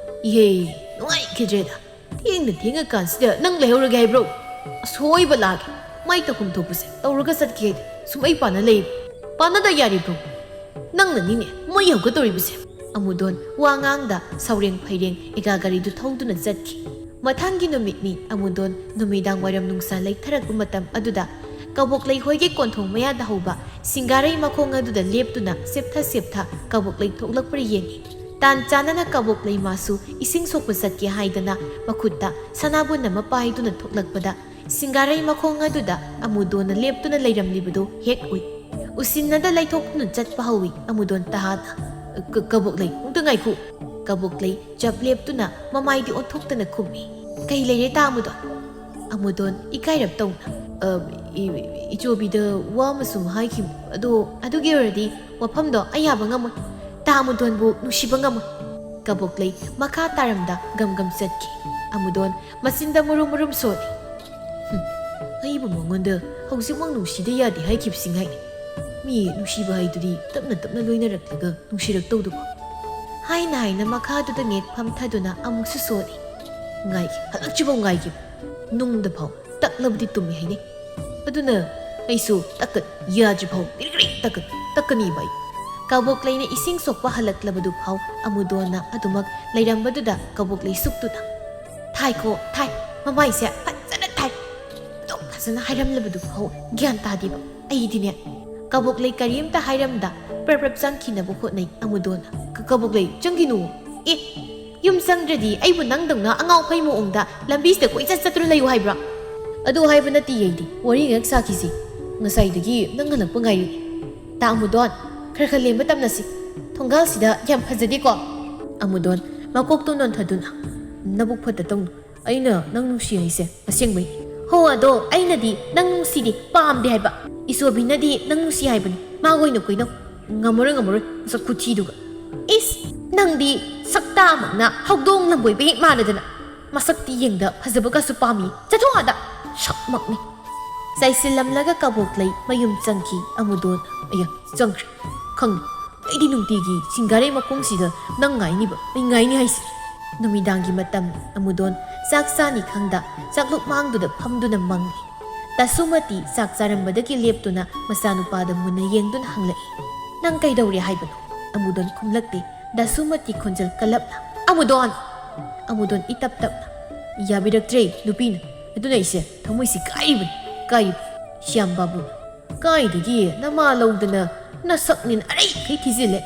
"ꯏꯍꯦ, ꯅꯨꯡꯉꯥꯏꯈꯤꯗ꯭ꯔꯦꯗ꯫ ꯊꯦꯡꯅ ꯊꯦꯡꯉꯀꯥꯟꯁꯤꯗ ꯅꯪ ꯂꯩꯍꯧꯔꯒꯦ ꯍꯥꯏꯕ꯭ꯔꯣ? ꯑꯁꯣꯏꯕ ꯂꯥꯛꯑꯒꯦ꯫ ꯃꯥꯏ ꯇꯧꯐꯝ ꯊꯣꯛꯄꯁꯦ ꯇꯧꯔꯒ ꯆꯠꯀꯦ ꯍꯥꯏꯗꯤ ꯁꯨꯝ ꯑꯩ ꯄꯥꯟꯅ ꯂꯩ꯫ ꯄꯥꯟꯅꯗ ꯌꯥꯔꯤꯕ꯭ꯔꯣ? ꯅꯪꯅꯅꯤꯅꯦ ꯃꯩ ꯍꯧꯒꯠꯇꯧꯔꯤꯕꯁꯦ꯫" ꯑꯃꯨꯗꯣꯟ ꯋꯥ ꯉꯥꯡꯗ ꯁꯧꯔꯦꯡ ꯐꯩꯔꯦꯡ ꯑꯦꯀꯥ ꯒꯥꯔꯤꯗꯨ ꯊꯧꯗꯨꯅ ꯆꯠꯈꯤ꯫ ꯃꯊꯪꯒꯤ ꯅꯨꯃꯤꯠꯅꯤ꯫ ꯑꯃꯨꯗꯣꯟ ꯅꯨꯃꯤꯗꯥꯡ ꯋꯥꯏꯔꯝ ꯅꯨꯡꯁꯥ ꯂꯩꯊꯔꯛꯄ ꯃꯇꯝ ꯑꯗꯨꯗ ꯀꯕꯣꯛꯂꯩ ꯍꯣꯏꯒꯤ ꯀꯣꯟꯊꯣꯡ ꯃꯌꯥꯗ ꯍꯧꯕ ꯁꯤꯡꯒꯥꯔꯩ ꯃꯈꯣꯡ ꯑꯗꯨꯗ ꯂꯦꯞꯇꯨꯅ ꯁꯦꯞꯊ ꯁꯦꯞꯊ ꯀꯕꯣꯛꯂꯩ ꯊꯣꯛꯂꯛꯄ꯭ꯔꯥ ꯌꯦꯡꯏ꯫ ꯇꯥꯟ ꯆꯥꯅꯅ ꯀꯕꯣꯛꯂꯩ ꯃꯥꯁꯨ ꯏꯁꯤꯡ ꯁꯣꯛꯄ ꯆꯠꯀꯦ ꯍꯥꯏꯗꯅ ꯃꯈꯨꯠꯇ ꯁꯅꯥꯕꯨꯟ ꯑꯃ ꯄꯥꯏꯗꯨꯅ ꯊꯣꯛꯂꯛꯄꯗ ꯁꯤꯡꯒꯥꯔꯩ ꯃꯈꯣꯡ ꯑꯗꯨꯗ ꯑꯃꯨꯗꯣꯟꯅ ꯂꯦꯞꯇꯨꯅ ꯂꯩꯔꯝꯂꯤꯕꯗꯨ ꯍꯦꯛ ꯎꯏ꯫ ꯎꯁꯤꯟꯅꯗ ꯂꯩꯊꯣꯛꯇꯨꯅ ꯆꯠꯄ ꯍꯧꯏ ꯑꯃꯨꯗꯣꯟ ꯇꯍꯥꯗ꯫ "ꯀ-, ꯀꯕꯣꯛꯂꯩ, ꯑꯃꯨꯛꯇ ꯉꯥꯏꯈꯣ!" ꯀꯕꯣꯛꯂꯩ ꯆꯞ ꯂꯦꯞꯇꯨꯅ ꯃꯃꯥꯏꯗꯤ ꯑꯣꯟꯊꯣꯛꯇꯅ ꯈꯨꯝꯃꯤ꯫ "ꯀꯩ ꯂꯩꯔꯦ ꯇꯥ ꯑꯃꯨꯗꯣꯟ?" ꯑꯃꯨꯗꯣꯟ ꯏꯀꯥꯏꯔꯞ ꯇꯧꯅ, "ꯑ, ꯏ-, ꯏꯆꯣꯕꯤꯗ ꯋꯥ ꯑꯃ ꯁꯨꯝ ꯍꯥꯏꯈꯤꯕ ꯑꯗꯣ, ꯑꯗꯨꯒꯤ ꯑꯣꯏꯔꯗꯤ ꯋꯥꯐꯝꯗꯣ ꯑꯩ ꯌꯥꯕ ꯉꯝꯃꯣꯏ꯫ ꯇꯥ ꯑꯃꯨꯗꯣꯟꯕꯨ ꯅꯨꯡꯁꯤꯕ ꯉꯝꯃꯣꯏ꯫" ꯀꯕꯣꯛꯂꯩ ꯃꯈꯥ ꯇꯥꯔꯝꯗ ꯒꯝ ꯒꯝ ꯆꯠꯈꯤ꯫ ꯑꯃꯨꯗꯣꯟ ꯃꯆꯤꯟꯗ ꯃꯨꯔꯨꯝ ꯃꯨꯔꯨꯝ ꯁꯣꯜꯂꯤ꯫ "ꯍꯨꯝ, ꯑꯩꯕꯨ ꯃꯉꯣꯟꯗ ꯍꯧꯖꯤꯛꯃꯛ ꯅꯨꯡꯁꯤꯗ ꯌꯥꯗꯦ ꯍꯥꯏꯈꯤꯕꯁꯤ ꯉꯥꯏꯅꯤ꯫ ꯃꯤ ꯅꯨꯡꯁꯤꯕ ꯍꯥꯏꯗꯨꯗꯤ ꯇꯞꯅ ꯇꯞꯅ ꯂꯣꯏꯅꯔꯛꯂꯒ ꯅꯨꯡꯁꯤꯔꯛꯇꯧꯗꯨꯕꯨ꯫" ꯍꯥꯏꯅ ꯍꯥꯏꯅ ꯃꯈꯥꯗꯨꯗ ꯉꯦꯛ ꯐꯝꯊꯗꯨꯅ ꯑꯃꯨꯛꯁꯨ ꯁꯣꯜꯂꯤ꯫ "ꯉꯥꯏꯒꯦ, ꯍꯜꯂꯛꯇ꯭ꯔꯤꯐꯥꯎ ꯉꯥꯏꯒꯦ꯫ ꯅꯨꯡꯗ ꯐꯥꯎ ꯇꯛꯂꯕꯗꯤ ꯇꯨꯝꯃꯤ ꯍꯥꯏꯅꯩ꯫ ꯑꯗꯨꯅ ꯑꯩꯁꯨ ꯇꯛꯀꯅꯤ, ꯌꯥꯗ꯭ꯔꯤꯐꯥꯎ ꯒ꯭ꯔꯤꯛ ꯒ꯭ꯔꯤꯛ ꯇꯛꯀꯅꯤ, ꯇꯛꯀꯅꯤꯕ ꯑꯩ꯫" ꯀꯕꯣꯛꯂꯩꯅ ꯏꯁꯤꯡ ꯁꯣꯛꯄ ꯍꯜꯂꯛꯂꯕꯗꯨ ꯐꯥꯎ ꯑꯃꯨꯗꯣꯟꯅ ꯑꯗꯨꯃꯛ ꯂꯩꯔꯝꯕꯗꯨꯗ ꯀꯕꯣꯛꯂꯩ ꯁꯨꯛꯇꯨꯅ, "ꯊꯥꯏꯀꯣ, ꯊꯥꯏ, ꯃꯃꯥꯏꯁꯦ ꯐꯖꯅ ꯊꯥꯏ꯫ ꯑꯗꯨꯛ ꯐꯖꯅ ꯍꯥꯏꯔꯝꯂꯕꯗꯨ ꯐꯥꯎ ꯒ꯭ꯌꯥꯟ ꯇꯥꯗꯦꯕ꯫ ꯑꯩꯗꯤꯅꯦ꯫" ꯀꯕꯣꯛꯂꯩ ꯀꯔꯤꯝꯇ ꯍꯥꯏꯔꯝꯗ ꯄ꯭ꯔꯞ ꯄ꯭ꯔꯞ ꯆꯪꯈꯤꯅꯕ ꯍꯣꯠꯅꯩ ꯑꯃꯨꯗꯣꯟꯅ꯫ "ꯀ-, ꯀꯕꯣꯛꯂꯩ, ꯆꯪꯈꯤꯅꯨ꯫ ꯑꯦ, ꯌꯨꯝ ꯆꯪꯗ꯭ꯔꯗꯤ ꯑꯩꯕꯨ ꯅꯪꯗꯧꯅ ꯑꯉꯥꯎ ꯑꯐꯩ ꯃꯑꯣꯡꯗ ꯂꯝꯕꯤꯁꯤꯗ ꯀꯣꯏꯆꯠ ꯆꯠꯇꯨꯅ ꯂꯩꯌꯨ ꯍꯥꯏꯕ꯭ꯔꯥ?" "ꯑꯗꯨ ꯍꯥꯏꯕ ꯅꯠꯇꯦ ꯑꯩꯗꯤ꯫ ꯋꯥꯔꯤ ꯉꯥꯏꯍꯥꯛ ꯁꯥꯈꯤꯁꯤ꯫ ꯉꯁꯥꯏꯗꯒꯤ ꯅꯪ ꯍꯜꯂꯛꯄ ꯉꯥꯏꯔꯤꯅꯦ꯫" "ꯇꯥ ꯑꯃꯨꯗꯣꯟ, ꯈꯔ ꯈꯔ ꯂꯦꯝꯕ ꯇꯝꯅꯁꯤ꯫ ꯊꯣꯡꯒꯥꯜꯁꯤꯗ ꯌꯥꯝ ꯐꯖꯗꯦꯀꯣ?" ꯑꯃꯨꯗꯣꯟ ꯃꯀꯣꯛꯇꯣ ꯅꯣꯟꯊꯗꯨꯅ, "ꯅꯕꯨꯛ ꯐꯠꯇ ꯇꯧꯅꯨ꯫ ꯑꯩꯅ ꯅꯪ ꯅꯨꯡꯁꯤ ꯍꯥꯏꯁꯦ ꯑꯁꯦꯡꯕꯩ꯫" "ꯍꯣ, ꯑꯗꯣ ꯑꯩꯅꯗꯤ ꯅꯪ ꯅꯨꯡꯁꯤꯗꯦ, ꯄꯥꯝꯗꯦ ꯍꯥꯏꯕ꯫ ꯏꯁꯣꯕꯤꯅꯗꯤ ꯅꯪ ꯅꯨꯡꯁꯤ ꯍꯥꯏꯕꯅꯤ꯫ ꯃꯥꯒ ꯑꯣꯏꯅ ꯀꯣꯏꯅꯧ꯫ ꯉꯝꯃꯔꯣꯏ, ꯉꯝꯃꯔꯣꯏ, ꯃꯁꯛ ꯈꯨꯊꯤꯗꯨꯒ꯫ ꯏꯁ, ꯅꯪꯗꯤ ꯁꯛꯇꯥꯃꯛꯅ ꯍꯧꯗꯣꯡ ꯂꯝꯕꯣꯏꯕ ꯍꯦꯛ ꯃꯥꯟꯅꯗꯅ꯫ ꯃꯁꯛꯇꯤ ꯌꯦꯡꯗ ꯐꯖꯕꯒꯁꯨ ꯄꯥꯝꯃꯤ꯫ ꯆꯠꯊꯣꯛ ꯑꯥꯗ꯫ ꯁꯛꯃꯛꯅꯤ꯫" ꯆꯥꯏꯁꯤꯜꯂꯝꯂꯒ ꯀꯕꯣꯛꯂꯩ ꯃꯌꯨꯝ ꯆꯪꯈꯤ ꯑꯃꯨꯗꯣꯟ꯫ ꯑꯌꯥ, ꯆꯪꯈ꯭ꯔꯦ꯫ ꯈꯪꯉꯤ꯫ ꯑꯩꯗꯤ ꯅꯨꯡꯇꯤꯒꯤ ꯁꯤꯡꯒꯥꯔꯩ ꯃꯈꯣꯡꯁꯤꯗ ꯅꯪ ꯉꯥꯏꯅꯤꯕ, ꯑꯩ ꯉꯥꯏꯅꯤ ꯍꯥꯏꯁꯤꯅꯤ꯫ ꯅꯨꯃꯤꯗꯥꯡꯒꯤ ꯃꯇꯝ ꯑꯃꯨꯗꯣꯟ ꯆꯥꯛ ꯆꯥꯅꯤ ꯈꯪꯗ ꯆꯥꯛꯂꯨꯛ ꯃꯥꯡꯗꯨꯗ ꯐꯝꯗꯨꯅ ꯃꯪꯂꯤ꯫ ꯗꯥꯁꯨꯃꯇꯤ ꯆꯥꯛ ꯆꯥꯔꯝꯕꯗꯒꯤ ꯂꯦꯞꯇꯨꯅ ꯃꯆꯥꯅꯨꯄꯥꯗ ꯃꯨꯟꯅ ꯌꯦꯡꯗꯨꯅ ꯍꯪꯂꯛꯏ, "ꯅꯪ ꯀꯩꯗꯧꯔꯦ ꯍꯥꯏꯕꯅꯣ?" ꯑꯃꯨꯗꯣꯟ ꯈꯨꯝꯂꯛꯇꯦ꯫ ꯗꯥꯁꯨꯃꯇꯤ ꯈꯣꯟꯖꯦꯜ ꯀꯜꯂꯞꯅ, "ꯑꯃꯨꯗꯣꯟ!" ꯑꯃꯨꯗꯣꯟ ꯏꯇꯞ ꯇꯞꯅ, "ꯌꯥꯕꯤꯔꯛꯇ꯭ꯔꯦ ꯅꯨꯄꯤꯅ꯫ ꯑꯗꯨꯅ ꯑꯩꯁꯦ ꯊꯃꯣꯏꯁꯤ ꯀꯥꯏꯔꯤꯕꯅꯤ, ꯀꯥꯏꯔꯤꯕꯅꯤ꯫" ꯁ꯭ꯌꯥꯝ ꯕꯥꯕꯨ, ꯀꯥꯏꯗꯒꯤ ꯅꯃꯥ ꯂꯧꯗꯅ ꯅꯁꯛꯅꯤꯅ ꯑꯔꯩꯈꯩ ꯊꯤꯖꯤꯜꯂꯦ꯫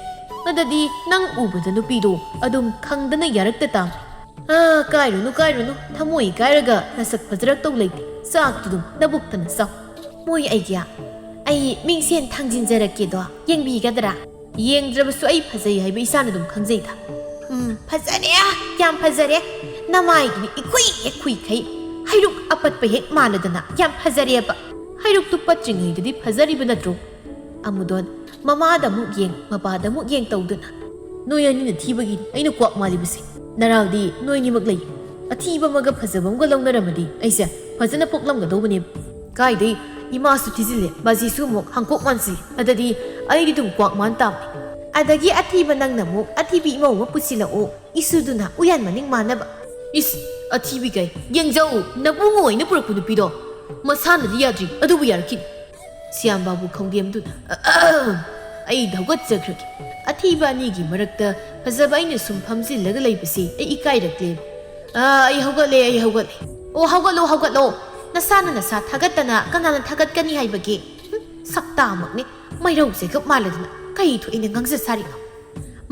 ꯑꯗꯗꯤ ꯅꯪ ꯎꯕꯗ ꯅꯨꯄꯤꯗꯣ ꯑꯗꯨꯝ ꯈꯪꯗꯅ ꯌꯥꯔꯛꯇ ꯇꯥꯕꯅꯤ꯫ ꯑꯥ, ꯀꯥꯏꯔꯨꯅꯨ, ꯀꯥꯏꯔꯨꯅꯨ, ꯊꯃꯣꯏ ꯀꯥꯏꯔꯒ ꯅꯁꯛ ꯐꯖꯔꯛꯇꯧ ꯂꯩꯇꯦ꯫ ꯆꯥꯛꯇꯨ ꯑꯗꯨꯝ ꯅꯕꯨꯛꯇꯅ ꯆꯥꯎ꯫ ꯃꯣꯏ ꯑꯩꯒꯤ, ꯑꯩ ꯃꯤꯡꯁꯦꯟ ꯊꯥꯡꯖꯤꯟꯖꯔꯛꯀꯦꯗꯣ, ꯌꯦꯡꯕꯤꯒꯗ꯭ꯔꯥ? ꯌꯦꯡꯗ꯭ꯔꯕꯁꯨ ꯑꯩ ꯐꯖꯩ ꯍꯥꯏꯕ ꯏꯁꯥꯅ ꯑꯗꯨꯝ ꯈꯪꯖꯩꯗ꯫ ꯎꯝ, ꯐꯖꯔꯦ, ꯌꯥꯝ ꯐꯖꯔꯦ꯫ ꯅꯃꯥꯏꯗꯨꯗꯤ ꯏꯈꯨꯏ ꯍꯦꯛ ꯈꯨꯏꯈꯩ, ꯍꯩꯔꯨꯛ ꯑꯄꯠꯄ ꯍꯦꯛ ꯃꯥꯜꯂꯗꯅ ꯌꯥꯝ ꯐꯖꯔꯦꯕ꯫ ꯍꯩꯔꯨꯛꯇꯨ ꯄꯠꯇ꯭ꯔꯤꯉꯩꯗꯗꯤ ꯐꯖꯔꯤꯕ ꯅꯠꯇ꯭ꯔꯣ? ꯑꯃꯨꯗꯣꯟ, ꯃꯃꯥꯗ ꯑꯃꯨꯛ ꯌꯦꯡ, ꯃꯄꯥꯗ ꯑꯃꯨꯛ ꯌꯦꯡ ꯇꯧꯗꯨꯅ, ꯅꯣꯏ ꯑꯅꯤꯅ ꯊꯤꯕꯒꯤꯅꯤ ꯑꯩꯅ ꯀ꯭ꯋꯥꯛ ꯃꯥꯜꯂꯤꯕꯁꯦ꯫ ꯅꯔꯥꯜꯗꯤ ꯅꯣꯏꯅꯤꯃꯛ ꯂꯩ꯫ ꯑꯊꯤꯕ ꯑꯃꯒ ꯐꯖꯕ ꯑꯃꯒ ꯂꯧꯅꯔꯝꯃꯗꯤ ꯑꯩꯁꯦ ꯐꯖꯅ ꯄꯣꯛꯂꯝꯒꯗꯧꯕꯅꯦꯕ꯫ ꯀꯥꯏꯗꯩ ꯏꯃꯥꯁꯨ ꯊꯤꯖꯤꯜꯂꯦ, ꯕꯥꯖꯤꯁꯨ ꯑꯃꯨꯛ ꯍꯥꯡꯀꯣꯛ ꯃꯥꯟꯁꯤꯜꯂꯦ꯫ ꯑꯗꯗꯤ ꯑꯩꯗꯤ ꯑꯗꯨꯝ ꯀ꯭ꯋꯥꯛ ꯃꯥꯟ ꯇꯥꯕꯅꯤ꯫ ꯑꯗꯒꯤ ꯑꯊꯤꯕ ꯅꯪꯅ ꯑꯃꯨꯛ ꯑꯊꯤꯕꯤ ꯏꯃꯧ ꯑꯃ ꯄꯨꯁꯤꯜꯂꯛꯎ, ꯏꯁꯨꯗꯨꯅ ꯎꯌꯥꯟ ꯃꯅꯤꯡ ꯃꯥꯟꯅꯕ꯫ ꯏꯁ, ꯑꯊꯤꯕꯤ ꯀꯩ? ꯌꯦꯡꯖꯧ, ꯅꯕꯨꯡꯉꯣ ꯑꯣꯏꯅ ꯄꯨꯔꯛꯄ ꯅꯨꯄꯤꯗꯣ꯫ ꯃꯁꯥꯅꯗꯤ ꯌꯥꯗ꯭ꯔꯤ, ꯑꯗꯨꯕꯨ ꯌꯥꯔꯛꯈꯤꯅꯤ꯫ ꯁꯤꯌꯥꯝꯕꯥꯕꯨ ꯈꯪꯗꯦꯝꯗꯨꯅ, "ꯑꯍꯝ, ꯑꯩ ꯍꯧꯒꯠꯆꯈ꯭ꯔꯒꯦ꯫ ꯑꯊꯤꯕ ꯑꯅꯤꯒꯤ ꯃꯔꯛꯇ ꯐꯖꯕ ꯑꯩꯅ ꯁꯨꯝ ꯐꯝꯖꯤꯜꯂꯒ ꯂꯩꯕꯁꯦ ꯑꯩ ꯏꯀꯥꯏꯔꯛꯂꯦꯕ꯫ ꯑꯥ, ꯑꯩ ꯍꯧꯒꯠꯂꯦ, ꯑꯩ ꯍꯧꯒꯠꯂꯦ꯫ ꯑꯣ, ꯍꯧꯒꯠꯂꯣ, ꯍꯧꯒꯠꯂꯣ꯫ ꯅꯁꯥꯅ ꯅꯁꯥ ꯊꯥꯒꯠꯇꯅ ꯀꯅꯥꯅ ꯊꯥꯒꯠꯀꯅꯤ ꯍꯥꯏꯕꯒꯦ? ꯍꯨꯝ, ꯁꯛꯇꯥꯃꯛꯅꯦ꯫ ꯃꯩꯔꯧ ꯆꯦꯒꯞ ꯃꯥꯜꯂꯗꯅ ꯀꯩ ꯊꯣꯛꯏꯅ ꯉꯥꯡꯖ ꯁꯥꯔꯤꯅꯣ?"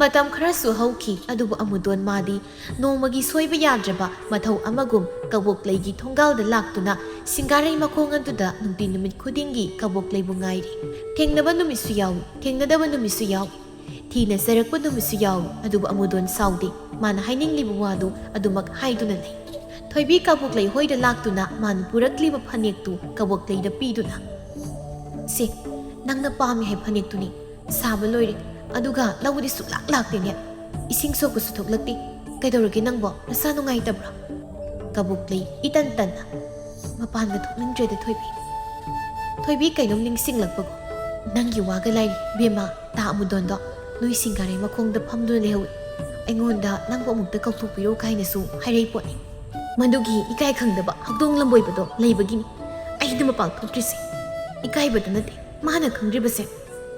ꯃꯇꯝ ꯈꯔꯁꯨ ꯍꯧꯈꯤ, ꯑꯗꯨꯕꯨ ꯑꯃꯨꯗꯣꯟ ꯃꯥꯗꯤ ꯅꯣꯡꯃꯒꯤ ꯁꯣꯏꯕ ꯌꯥꯗ꯭ꯔꯕ ꯃꯊꯧ ꯑꯃꯒꯨꯝ ꯀꯕꯣꯛꯂꯩꯒꯤ ꯊꯣꯡꯒꯥꯜꯗ ꯂꯥꯛꯇꯨꯅ ꯁꯤꯡꯒꯥꯔꯩ ꯃꯈꯣꯡ ꯑꯗꯨꯗ ꯅꯨꯡꯇꯤ ꯅꯨꯃꯤꯠ ꯈꯨꯗꯤꯡꯒꯤ ꯀꯕꯣꯛꯂꯩꯕꯨ ꯉꯥꯏꯔꯤ꯫ ꯊꯦꯡꯅꯕ ꯅꯨꯃꯤꯠꯁꯨ ꯌꯥꯎꯏ, ꯊꯦꯡꯅꯗꯕ ꯅꯨꯃꯤꯠꯁꯨ ꯌꯥꯎꯏ꯫ ꯊꯤꯅ ꯆꯩꯔꯛꯄ ꯅꯨꯃꯤꯠꯁꯨ ꯌꯥꯎꯏ, ꯑꯗꯨꯕꯨ ꯑꯃꯨꯗꯣꯟ ꯁꯥꯎꯗꯦ꯫ ꯃꯥꯅ ꯍꯥꯏꯅꯤꯡꯂꯤꯕ ꯋꯥꯗꯨ ꯑꯗꯨꯃꯛ ꯍꯥꯏꯗꯨꯅ ꯂꯩ꯫ ꯊꯣꯏꯕꯤ ꯀꯕꯣꯛꯂꯩ ꯍꯣꯏꯗ ꯂꯥꯛꯇꯨꯅ ꯃꯥꯅ ꯄꯨꯔꯛꯂꯤꯕ ꯐꯅꯦꯛꯇꯨ ꯀꯕꯣꯛꯂꯩꯗ ꯄꯤꯗꯨꯅ, "ꯁꯦ, ꯅꯪꯅ ꯄꯥꯝꯃꯤ ꯍꯥꯏ ꯐꯅꯦꯛꯇꯨꯅꯤ꯫ ꯁꯥꯕ ꯂꯣꯏꯔꯦ, ꯑꯗꯨꯒ ꯂꯧꯕꯗꯤ ꯁꯨꯛꯂꯥꯛ ꯂꯥꯛꯇꯦꯅꯦ꯫ ꯏꯁꯤꯡ ꯁꯣꯛꯄꯁꯨ ꯊꯣꯛꯂꯛꯇꯦ꯫ ꯀꯩꯗꯧꯔꯒꯦ ꯅꯪꯕꯣ? ꯅꯁꯥ ꯅꯨꯡꯉꯥꯏꯇꯕ꯭ꯔꯣ?" ꯀꯕꯣꯛꯂꯩ ꯏꯇꯟ ꯇꯟꯅ, "ꯃꯄꯥꯟꯒ ꯊꯣꯛꯅꯤꯡꯗ꯭ꯔꯦꯗ ꯊꯣꯏꯕꯤ꯫ ꯊꯣꯏꯕꯤ ꯀꯩꯅꯣꯝ ꯅꯤꯡꯁꯤꯡꯂꯛꯄꯒꯨꯝ, ꯅꯪꯒꯤ ꯋꯥꯒ ꯂꯥꯏꯔꯤ ꯏꯕꯦꯝꯃ, ꯇꯥ ꯑꯃꯨꯗꯣꯟꯗꯣ ꯅꯣꯏ ꯁꯤꯡꯒꯥꯔꯩ ꯃꯈꯣꯡꯗ ꯐꯝꯗꯨꯅ ꯂꯩꯍꯧꯏ꯫ ꯑꯩꯉꯣꯟꯗ ꯅꯪꯕꯨ ꯑꯃꯨꯛꯇ ꯀꯧꯊꯣꯛꯄꯤꯔꯛꯎ ꯀꯥꯏꯅꯁꯨ ꯍꯥꯏꯔꯛꯏ ꯄꯣꯠꯅꯤ꯫ ꯃꯗꯨꯒꯤ ꯏꯀꯥꯏ ꯈꯪꯗꯕ ꯍꯧꯗꯣꯡ ꯂꯝꯕꯣꯏꯕꯗꯣ ꯂꯩꯕꯒꯤꯅꯤ ꯑꯩꯅ ꯃꯄꯥꯟ ꯊꯣꯛꯇ꯭ꯔꯤꯁꯦ꯫ ꯏꯀꯥꯏꯕꯗ ꯅꯠꯇꯦ, ꯃꯥꯅ ꯈꯪꯗ꯭ꯔꯤꯕꯁꯦ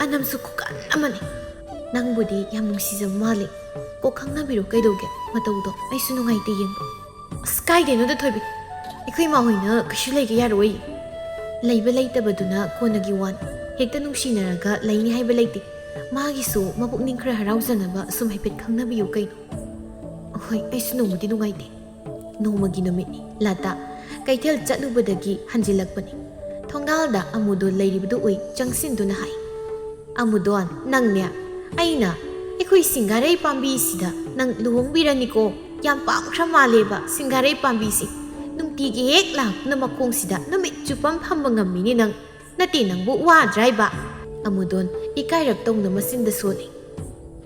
ꯑꯅꯝꯁꯨ ꯈꯨꯀꯟ ꯑꯃꯅꯤ꯫ ꯅꯪꯕꯨꯗꯤ ꯌꯥꯝ ꯅꯨꯡꯁꯤꯖꯕ ꯃꯥꯜꯂꯤ꯫ ꯀꯣꯛ ꯈꯪꯅꯕꯤꯔꯣ ꯀꯩꯗꯧꯒꯦ? ꯃꯇꯧꯗꯣ ꯑꯩꯁꯨ ꯅꯨꯡꯉꯥꯏꯇꯦ ꯌꯦꯡꯕ꯫" "ꯑꯁ, ꯀꯥꯏꯗꯩꯅꯣꯗ ꯊꯣꯏꯕꯤ, ꯑꯩꯈꯣꯏ ꯏꯃꯥ ꯍꯣꯏꯅ ꯀꯩꯁꯨ ꯂꯩꯒꯦ ꯌꯥꯔꯣꯏ꯫ ꯂꯩꯕ ꯂꯩꯇꯕꯗꯨꯅ ꯀꯣꯟꯅꯒꯤ ꯋꯥꯅꯤ꯫ ꯍꯦꯛꯇ ꯅꯨꯡꯁꯤꯅꯔꯒ ꯂꯩꯅꯤ ꯍꯥꯏꯕ ꯂꯩꯇꯦ꯫ ꯃꯥꯒꯤꯁꯨ ꯃꯄꯨꯛꯅꯤꯡ ꯈꯔ ꯍꯔꯥꯎꯖꯅꯕ ꯁꯨꯝ ꯍꯥꯏꯐꯦꯠ ꯈꯪꯅꯕꯤꯌꯨ ꯀꯩꯅꯣ꯫ ꯍꯣꯏ, ꯑꯩꯁꯨ ꯅꯣꯡꯃꯗꯤ ꯅꯨꯡꯉꯥꯏꯇꯦ꯫ ꯅꯣꯡꯃꯒꯤ ꯅꯨꯃꯤꯠꯅꯤ꯫ ꯂꯇꯥ ꯀꯩꯊꯦꯜ ꯆꯠꯂꯨꯕꯗꯒꯤ ꯍꯟꯖꯤꯜꯂꯛꯄꯅꯤ꯫ ꯊꯣꯡꯒꯥꯜꯗ ꯑꯃꯨꯗꯣꯟ ꯂꯩꯔꯤꯕꯗꯨ ꯎꯏ꯫ ꯆꯪꯁꯤꯟꯗꯨꯅ ꯍꯥꯏ, "ꯑꯃꯨꯗꯣꯟ, ꯅꯪꯅꯦ? ꯑꯩꯅ ꯑꯩꯈꯣꯏ ꯁꯤꯡꯒꯥꯔꯩ ꯄꯥꯝꯕꯤꯁꯤꯗ ꯅꯪ ꯂꯨꯍꯣꯡꯕꯤꯔꯅꯤꯀꯣ꯫ ꯌꯥꯝ ꯄꯥꯝꯈ꯭ꯔ ꯃꯥꯜꯂꯦꯕ ꯁꯤꯡꯒꯥꯔꯩ ꯄꯥꯝꯕꯤꯁꯤ꯫ ꯅꯨꯡꯇꯤꯒꯤ ꯍꯦꯛ ꯂꯥꯛꯇꯨꯅ ꯃꯈꯣꯡꯁꯤꯗ ꯅꯨꯃꯤꯠ ꯆꯨꯞꯄ ꯑꯃ ꯐꯝꯕ ꯉꯝꯃꯤꯅꯦ ꯅꯪ꯫ ꯅꯠꯇꯦ, ꯅꯪꯕꯨ ꯋꯥꯗ꯭ꯔꯥ ꯍꯥꯏꯕ?" ꯑꯃꯨꯗꯣꯟ ꯏꯀꯥꯏꯔꯞ ꯇꯧꯅ ꯃꯆꯤꯟꯗ ꯁꯣꯜꯂꯤ꯫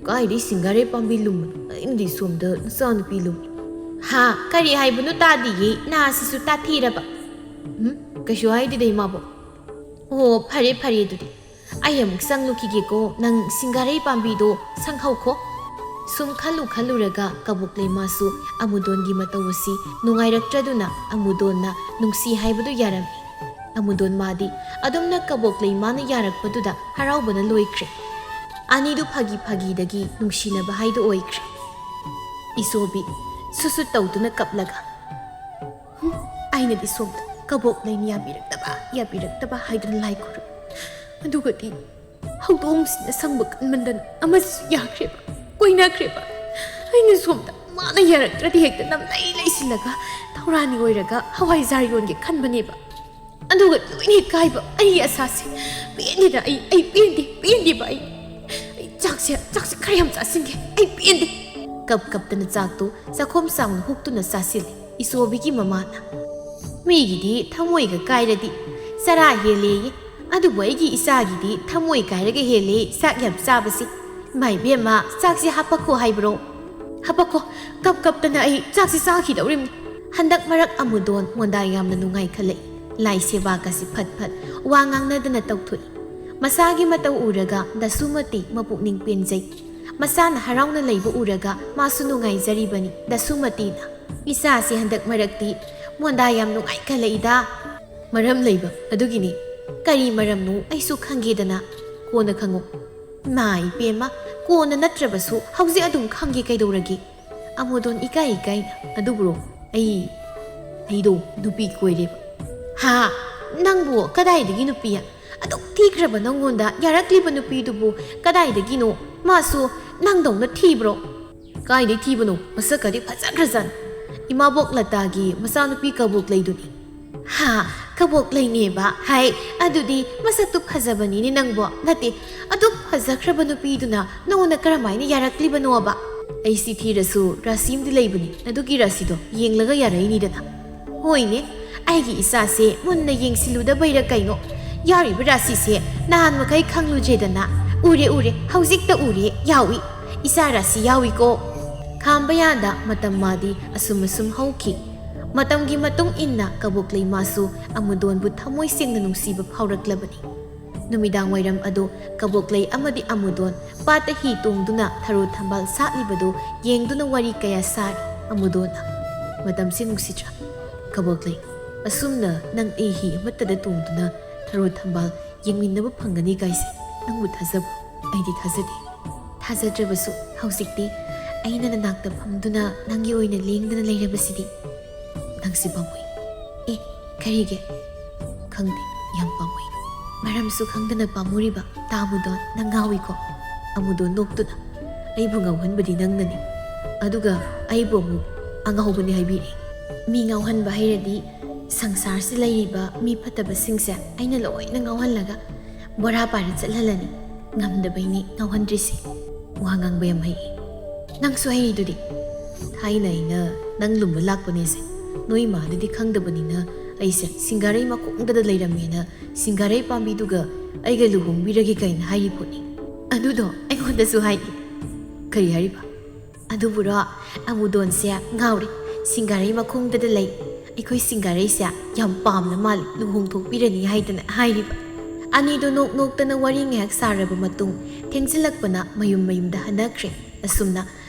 "ꯀꯥꯏꯗꯩ ꯁꯤꯡꯒꯥꯔꯩ ꯄꯥꯝꯕꯤ ꯂꯨꯝꯕꯅꯣ? ꯑꯩꯅꯗꯤ ꯁꯣꯝꯗ ꯅꯆꯥꯅꯨꯄꯤ ꯂꯨꯝꯃꯤ꯫" "ꯍꯥ? ꯀꯔꯤ ꯍꯥꯏꯕꯅꯣ ꯇꯥꯗꯤꯌꯦ, ꯅꯥꯁꯤꯁꯨ ꯇꯥꯊꯤꯔꯕ?" "ꯎꯝ, ꯀꯩꯁꯨ ꯍꯥꯏꯗꯦꯗ, ꯏꯃꯥꯕꯣꯛ꯫" "ꯑꯣ, ꯐꯔꯦ ꯐꯔꯦ, ꯑꯗꯨꯗꯤ ꯑꯩ ꯑꯃꯨꯛ ꯆꯪꯂꯨꯈꯤꯒꯦꯀꯣ꯫ ꯅꯪ ꯁꯤꯡꯒꯥꯔꯩ ꯄꯥꯝꯕꯤꯗꯣ ꯁꯪꯍꯧꯈꯣ꯫" ꯁꯨꯝ ꯈꯜꯂꯨ ꯈꯜꯂꯨꯔꯒ ꯀꯕꯣꯛ ꯂꯩꯃꯥꯁꯨ ꯑꯃꯨꯗꯣꯟꯒꯤ ꯃꯇꯧ ꯑꯁꯤ ꯅꯨꯡꯉꯥꯏꯔꯛꯇ꯭ꯔꯗꯨꯅ ꯑꯃꯨꯗꯣꯟꯅ ꯅꯨꯡꯁꯤ ꯍꯥꯏꯕꯗꯨ ꯌꯥꯔꯝꯃꯤ꯫ ꯑꯃꯨꯗꯣꯟ ꯃꯥꯗꯤ ꯑꯗꯨꯝꯅ ꯀꯕꯣꯛ ꯂꯩꯃꯥꯅ ꯌꯥꯔꯛꯄꯗꯨꯗ ꯍꯔꯥꯎꯕꯅ ꯂꯣꯏꯈ꯭ꯔꯦ꯫ ꯑꯅꯤꯗꯨ ꯐꯥꯒꯤ ꯐꯥꯒꯤꯗꯒꯤ ꯅꯨꯡꯁꯤꯅꯕ ꯍꯥꯏꯗꯨ ꯑꯣꯏꯈ꯭ꯔꯦ꯫ ꯏꯁꯣꯕꯤ ꯁꯨꯁꯨ ꯇꯧꯗꯨꯅ ꯀꯞꯂꯒ, "ꯍꯨꯝ, ꯑꯩꯅꯗꯤ ꯁꯣꯝꯗ ꯀꯕꯣꯛ ꯂꯩꯅ ꯌꯥꯕꯤꯔꯛꯇꯕ, ꯌꯥꯕꯤꯔꯛꯇꯕ ꯍꯥꯏꯗꯨꯅ ꯂꯥꯏ ꯈꯨꯔꯨꯝ꯫ ꯑꯗꯨꯒꯗꯤ ꯍꯧꯗꯣꯡꯁꯤꯅ ꯁꯪꯕ ꯀꯟꯃꯟꯗꯅ ꯑꯃꯁꯨ ꯌꯥꯈ꯭ꯔꯦꯕ, ꯀꯣꯏꯅꯈ꯭ꯔꯦꯕ꯫ ꯑꯩꯅ ꯁꯣꯝꯗ ꯃꯥꯅ ꯌꯥꯔꯛꯇ꯭ꯔꯗꯤ ꯍꯦꯛꯇ ꯅꯝꯂꯩ ꯂꯩꯁꯤꯜꯂꯒ ꯊꯧꯔꯥꯅꯤ ꯑꯣꯏꯔꯒ ꯍꯋꯥꯏꯖꯥꯔ ꯌꯣꯟꯒꯦ ꯈꯟꯕꯅꯦꯕ꯫ ꯑꯗꯨꯒ ꯂꯣꯏꯅ ꯀꯥꯏꯕ ꯑꯩꯒꯤ ꯑꯁꯥꯁꯦ꯫ ꯄꯦꯟꯗꯦꯗ ꯑꯩ, ꯑꯩ ꯄꯦꯟꯗꯦ, ꯄꯦꯟꯗꯦꯕ ꯑꯩ꯫ ꯑꯩ ꯆꯥꯛꯁꯦ, ꯆꯥꯛꯁꯦ ꯈꯔ ꯌꯥꯝ ꯆꯥꯁꯤꯟꯒꯦ꯫ ꯑꯩ ꯄꯦꯟꯗꯦ꯫" ꯀꯞ ꯀꯞꯇꯅ ꯆꯥꯛꯇꯨ ꯆꯥꯛꯈꯣꯝ ꯆꯥꯎꯅ ꯍꯨꯛꯇꯨꯅ ꯆꯥꯁꯤꯜꯂꯤ ꯏꯁꯣꯕꯤꯒꯤ ꯃꯃꯥꯅ꯫ "ꯃꯤꯒꯤꯗꯤ ꯊꯃꯣꯏꯒ ꯀꯥꯏꯔꯗꯤ ꯆꯔꯥ ꯍꯦꯜꯂꯦꯌꯦ, ꯑꯗꯨꯕꯨ ꯑꯩꯒꯤ ꯏꯆꯥꯒꯤꯗꯤ ꯊꯃꯣꯏ ꯀꯥꯏꯔꯒ ꯍꯦꯜꯂꯦ ꯆꯥꯛ ꯌꯥꯝ ꯆꯥꯕꯁꯤ꯫ ꯏꯃꯥ ꯏꯕꯦꯝꯃ, ꯆꯥꯛꯁꯤ ꯍꯥꯄꯛꯈꯣ ꯍꯥꯏꯕ꯭ꯔꯣ? ꯍꯥꯄꯛꯈꯣ, ꯀꯞ ꯀꯞꯇꯅ ꯑꯩ ꯆꯥꯛꯁꯤ ꯆꯥꯈꯤꯗꯧꯔꯤꯕꯅꯤ꯫" ꯍꯟꯗꯛ ꯃꯔꯛ ꯑꯃꯨꯗꯣꯟ ꯃꯣꯟꯗꯥ ꯌꯥꯝꯅ ꯅꯨꯡꯉꯥꯏꯈꯠꯂꯛꯏ꯫ ꯂꯥꯏ ꯁꯦꯕꯥꯒꯁꯤ ꯐꯠ ꯐꯠ ꯋꯥ ꯉꯥꯡꯅꯗꯅ ꯇꯧꯊꯣꯛꯏ꯫ ꯃꯁꯥꯒꯤ ꯃꯇꯧ ꯎꯔꯒ ꯗꯁꯨꯃꯇꯤ ꯃꯄꯨꯛꯅꯤꯡ ꯄꯦꯟꯖꯩ꯫ ꯃꯁꯥꯅ ꯍꯔꯥꯎꯅ ꯂꯩꯕ ꯎꯔꯒ ꯃꯥꯁꯨ ꯅꯨꯡꯉꯥꯏꯖꯔꯤꯕꯅꯤ ꯗꯁꯨꯃꯇꯤꯅ꯫ "ꯏꯆꯥꯁꯤ ꯍꯟꯗꯛ ꯃꯔꯛꯇꯤ ꯃꯣꯟꯗꯥ ꯌꯥꯝ ꯅꯨꯡꯉꯥꯏꯈꯠꯂꯛꯏꯗ꯫" "ꯃꯔꯝ ꯂꯩꯕ ꯑꯗꯨꯒꯤꯅꯤ꯫ ꯀꯔꯤ ꯃꯔꯝꯅꯣ ꯑꯩꯁꯨ ꯈꯪꯒꯦꯗꯅ꯫ ꯀꯣꯟꯅ ꯈꯪꯉꯨ꯫" "ꯏꯃꯥ ꯏꯕꯦꯝꯃ, ꯀꯣꯟꯅ ꯅꯠꯇ꯭ꯔꯕꯁꯨ ꯍꯧꯖꯤꯛ ꯑꯗꯨꯝ ꯈꯪꯒꯦ ꯀꯩꯗꯧꯔꯒꯦ?" ꯑꯃꯨꯗꯣꯟ ꯏꯀꯥꯏ ꯏꯀꯥꯏꯅ, "ꯑꯗꯨꯕꯨꯔꯣ, ꯑꯩ, ꯑꯩꯗꯣ ꯅꯨꯄꯤ ꯀꯣꯏꯔꯦꯕ꯫" "ꯍꯥ? ꯅꯪꯕꯨ ꯀꯗꯥꯏꯗꯒꯤ ꯅꯨꯄꯤ? ꯑꯗꯨꯛ ꯊꯤꯈ꯭ꯔꯕ ꯅꯪꯉꯣꯟꯗ ꯌꯥꯔꯛꯂꯤꯕ ꯅꯨꯄꯤꯗꯨꯕꯨ ꯀꯗꯥꯏꯗꯒꯤꯅꯣ? ꯃꯥꯁꯨ ꯅꯪꯗꯧꯅ ꯊꯤꯕ꯭ꯔꯣ? ꯀꯥꯏꯗꯩ ꯊꯤꯕꯅꯣ? ꯃꯁꯛꯀꯗꯤ ꯐꯖꯈ꯭ꯔꯖꯥꯠꯅꯤ꯫ ꯏꯃꯥꯕꯣꯛ ꯂꯇꯥꯒꯤ ꯃꯆꯥꯅꯨꯄꯤ ꯀꯕꯣꯛꯂꯩꯗꯨꯅꯤ꯫ ꯍꯥ, ꯀꯕꯣꯛꯂꯩꯅꯦꯕ? ꯍꯥꯏ, ꯑꯗꯨꯗꯤ ꯃꯁꯛꯇꯨ ꯐꯖꯕꯅꯤꯅꯦ ꯅꯪꯕꯣ꯫ ꯅꯠꯇꯦ, ꯑꯗꯨꯛ ꯐꯖꯈ꯭ꯔꯕ ꯅꯨꯄꯤꯗꯨꯅ ꯅꯉꯣꯟꯗ ꯀꯔꯝꯍꯥꯏꯅ ꯌꯥꯔꯛꯂꯤꯕꯅꯣꯕ? ꯑꯩꯁꯤ ꯊꯤꯔꯁꯨ ꯔꯥꯁꯤ ꯑꯃꯗꯤ ꯂꯩꯕꯅꯤ, ꯑꯗꯨꯒꯤ ꯔꯥꯁꯤꯗꯣ ꯌꯦꯡꯂꯒ ꯌꯥꯔꯛꯏꯅꯤꯗꯅ꯫ ꯍꯣꯏꯅꯦ, ꯑꯩꯒꯤ ꯏꯆꯥꯁꯦ ꯃꯨꯟꯅ ꯌꯦꯡꯁꯤꯜꯂꯨꯗꯕꯩꯔ ꯀꯩꯅꯣ, ꯌꯥꯎꯔꯤꯕ ꯔꯥꯁꯤꯁꯦ ꯅꯍꯥꯟ ꯃꯈꯩ ꯈꯪꯂꯨꯗ꯭ꯔꯦꯗꯅ꯫ ꯎꯔꯦ, ꯎꯔꯦ, ꯍꯧꯖꯤꯛꯇ ꯎꯔꯦ, ꯌꯥꯎꯏ, ꯏꯆꯥ ꯔꯥꯁꯤ ꯌꯥꯎꯏꯀꯣ꯫ ꯈꯥꯝꯕ ꯌꯥꯗ ꯃꯇꯝ ꯃꯥꯗꯤ ꯑꯁꯨꯝ ꯑꯁꯨꯝ ꯍꯧꯈꯤ꯫ ꯃꯇꯝꯒꯤ ꯃꯇꯨꯡ ꯏꯟꯅ ꯀꯕꯣꯛꯂꯩ ꯃꯥꯁꯨ ꯑꯃꯨꯗꯣꯟꯕꯨ ꯊꯃꯣꯏ ꯁꯦꯡꯅ ꯅꯨꯡꯁꯤꯕ ꯐꯥꯎꯔꯛꯂꯕꯅꯤ꯫ ꯅꯨꯃꯤꯗꯥꯡ ꯋꯥꯏꯔꯝ ꯑꯗꯨ ꯀꯕꯣꯛꯂꯩ ꯑꯃꯗꯤ ꯑꯃꯨꯗꯣꯟ ꯄꯥꯠꯇ ꯍꯤ ꯇꯣꯡꯗꯨꯅ ꯊꯔꯣ ꯊꯝꯕꯥꯜ ꯁꯥꯠꯂꯤꯕꯗꯨ ꯌꯦꯡꯗꯨꯅ ꯋꯥꯔꯤ ꯀꯌꯥ ꯁꯥꯔꯤ꯫ ꯑꯃꯨꯗꯣꯟꯅ, "ꯃꯇꯝꯁꯤ ꯅꯨꯡꯁꯤꯗ꯭ꯔꯥ? ꯀꯕꯣꯛꯂꯩ, ꯑꯁꯨꯝꯅ ꯅꯪ ꯑꯩ ꯍꯤ ꯑꯃꯠꯇꯗ ꯇꯣꯡꯗꯨꯅ ꯊꯔꯣ ꯊꯝꯕꯥꯜ ꯌꯦꯡꯃꯤꯟꯅꯕ ꯐꯪꯒꯅꯤ ꯀꯥꯏꯁꯦ ꯅꯪꯕꯨ ꯊꯥꯖꯕ꯭ꯔꯣ? ꯑꯩꯗꯤ ꯊꯥꯖꯗꯦ꯫ ꯊꯥꯖꯗ꯭ꯔꯕꯁꯨ ꯍꯧꯖꯤꯛꯇꯤ ꯑꯩꯅ ꯅꯅꯥꯛꯇ ꯐꯝꯗꯨꯅ ꯅꯪꯒꯤ ꯑꯣꯏꯅ ꯂꯦꯡꯗꯅ ꯂꯩꯔꯕꯁꯤꯗꯤ ꯅꯪꯁꯤ ꯄꯥꯝꯃꯨꯏ꯫" "ꯑꯦ, ꯀꯔꯤꯒꯤ?" "ꯈꯪꯗꯦ, ꯌꯥꯝ ꯄꯥꯝꯃꯨꯏ꯫ ꯃꯔꯝꯁꯨ ꯈꯪꯗꯅ ꯄꯥꯝꯃꯨꯔꯤꯕ ꯇꯥ ꯑꯃꯨꯗꯣꯟ, ꯅꯪ ꯉꯥꯎꯏꯀꯣ?" ꯑꯃꯨꯗꯣꯟ ꯅꯣꯛꯇꯨꯅ, "ꯑꯩꯕꯨ ꯉꯥꯎꯍꯟꯕꯗꯤ ꯅꯪꯅꯅꯤ, ꯑꯗꯨꯒ ꯑꯩꯕꯨ ꯑꯃꯨꯛ ꯑꯉꯥꯎꯕꯅꯤ ꯍꯥꯏꯕꯤꯔꯤ꯫ ꯃꯤ ꯉꯥꯎꯍꯟꯕ ꯍꯩꯔꯗꯤ ꯁꯪꯁꯥꯔꯁꯤ ꯂꯩꯔꯤꯕ ꯃꯤ ꯐꯠꯇꯕꯁꯤꯡꯁꯦ ꯑꯩꯅ ꯂꯣꯏꯅ ꯉꯥꯎꯍꯜꯂꯒ ꯕꯣꯔꯥ ꯄꯥꯏꯔ ꯆꯠꯍꯜꯂꯅꯤ꯫ ꯉꯝꯗꯕꯩꯅꯤ ꯉꯥꯎꯍꯟꯗ꯭ꯔꯤꯁꯦ꯫ ꯋꯥ ꯉꯥꯡꯕ ꯌꯥꯝ ꯍꯩ꯫ ꯅꯪꯁꯨ ꯍꯩꯔꯤꯗꯨꯗꯤ꯫ ꯊꯥꯏꯅ ꯑꯩꯅ ꯅꯪ ꯂꯨꯝꯕ ꯂꯥꯛꯄꯅꯦꯁꯦ ꯅꯣꯏ ꯏꯃꯥꯅꯗꯤ ꯈꯪꯗꯕꯅꯤꯅ ꯑꯩꯁꯦ ꯁꯤꯡꯒꯥꯔꯩ ꯃꯈꯣꯡꯗꯗ ꯂꯩꯔꯝꯃꯦꯅ ꯁꯤꯡꯒꯥꯔꯩ ꯄꯥꯝꯕꯤꯗꯨꯒ ꯑꯩꯒ ꯂꯨꯍꯣꯡꯕꯤꯔꯒꯦ ꯀꯥꯏꯅ ꯍꯥꯏꯔꯤ ꯄꯣꯠꯅꯤ꯫ ꯑꯗꯨꯗꯣ ꯑꯩꯉꯣꯟꯗꯁꯨ ꯍꯥꯏꯔꯤ꯫" "ꯀꯔꯤ ꯍꯥꯏꯔꯤꯕ?" "ꯑꯗꯨꯕꯨꯔꯣ, ꯑꯃꯨꯗꯣꯟꯁꯦ ꯉꯥꯎꯔꯦ, ꯁꯤꯡꯒꯥꯔꯩ ꯃꯈꯣꯡꯗꯗ ꯂꯩ꯫ ꯑꯩꯈꯣꯏ ꯁꯤꯡꯒꯥꯔꯩꯁꯦ ꯌꯥꯝ ꯄꯥꯝꯅ ꯃꯥꯜꯂꯤ, ꯂꯨꯍꯣꯡꯊꯣꯛꯄꯤꯔꯅꯤ ꯍꯥꯏꯗꯅ ꯍꯥꯏꯔꯤꯕ꯫" ꯑꯅꯤꯗꯨ ꯅꯣꯛ ꯅꯣꯛꯇꯅ ꯋꯥꯔꯤ ꯉꯥꯏꯍꯥꯛ ꯁꯥꯔꯕ ꯃꯇꯨꯡ ꯊꯦꯡꯖꯤꯜꯂꯛꯄꯅ ꯃꯌꯨꯝ ꯃꯌꯨꯝꯗ ꯍꯟꯅꯈ꯭ꯔꯦ꯫ ꯑꯁꯨꯝꯅ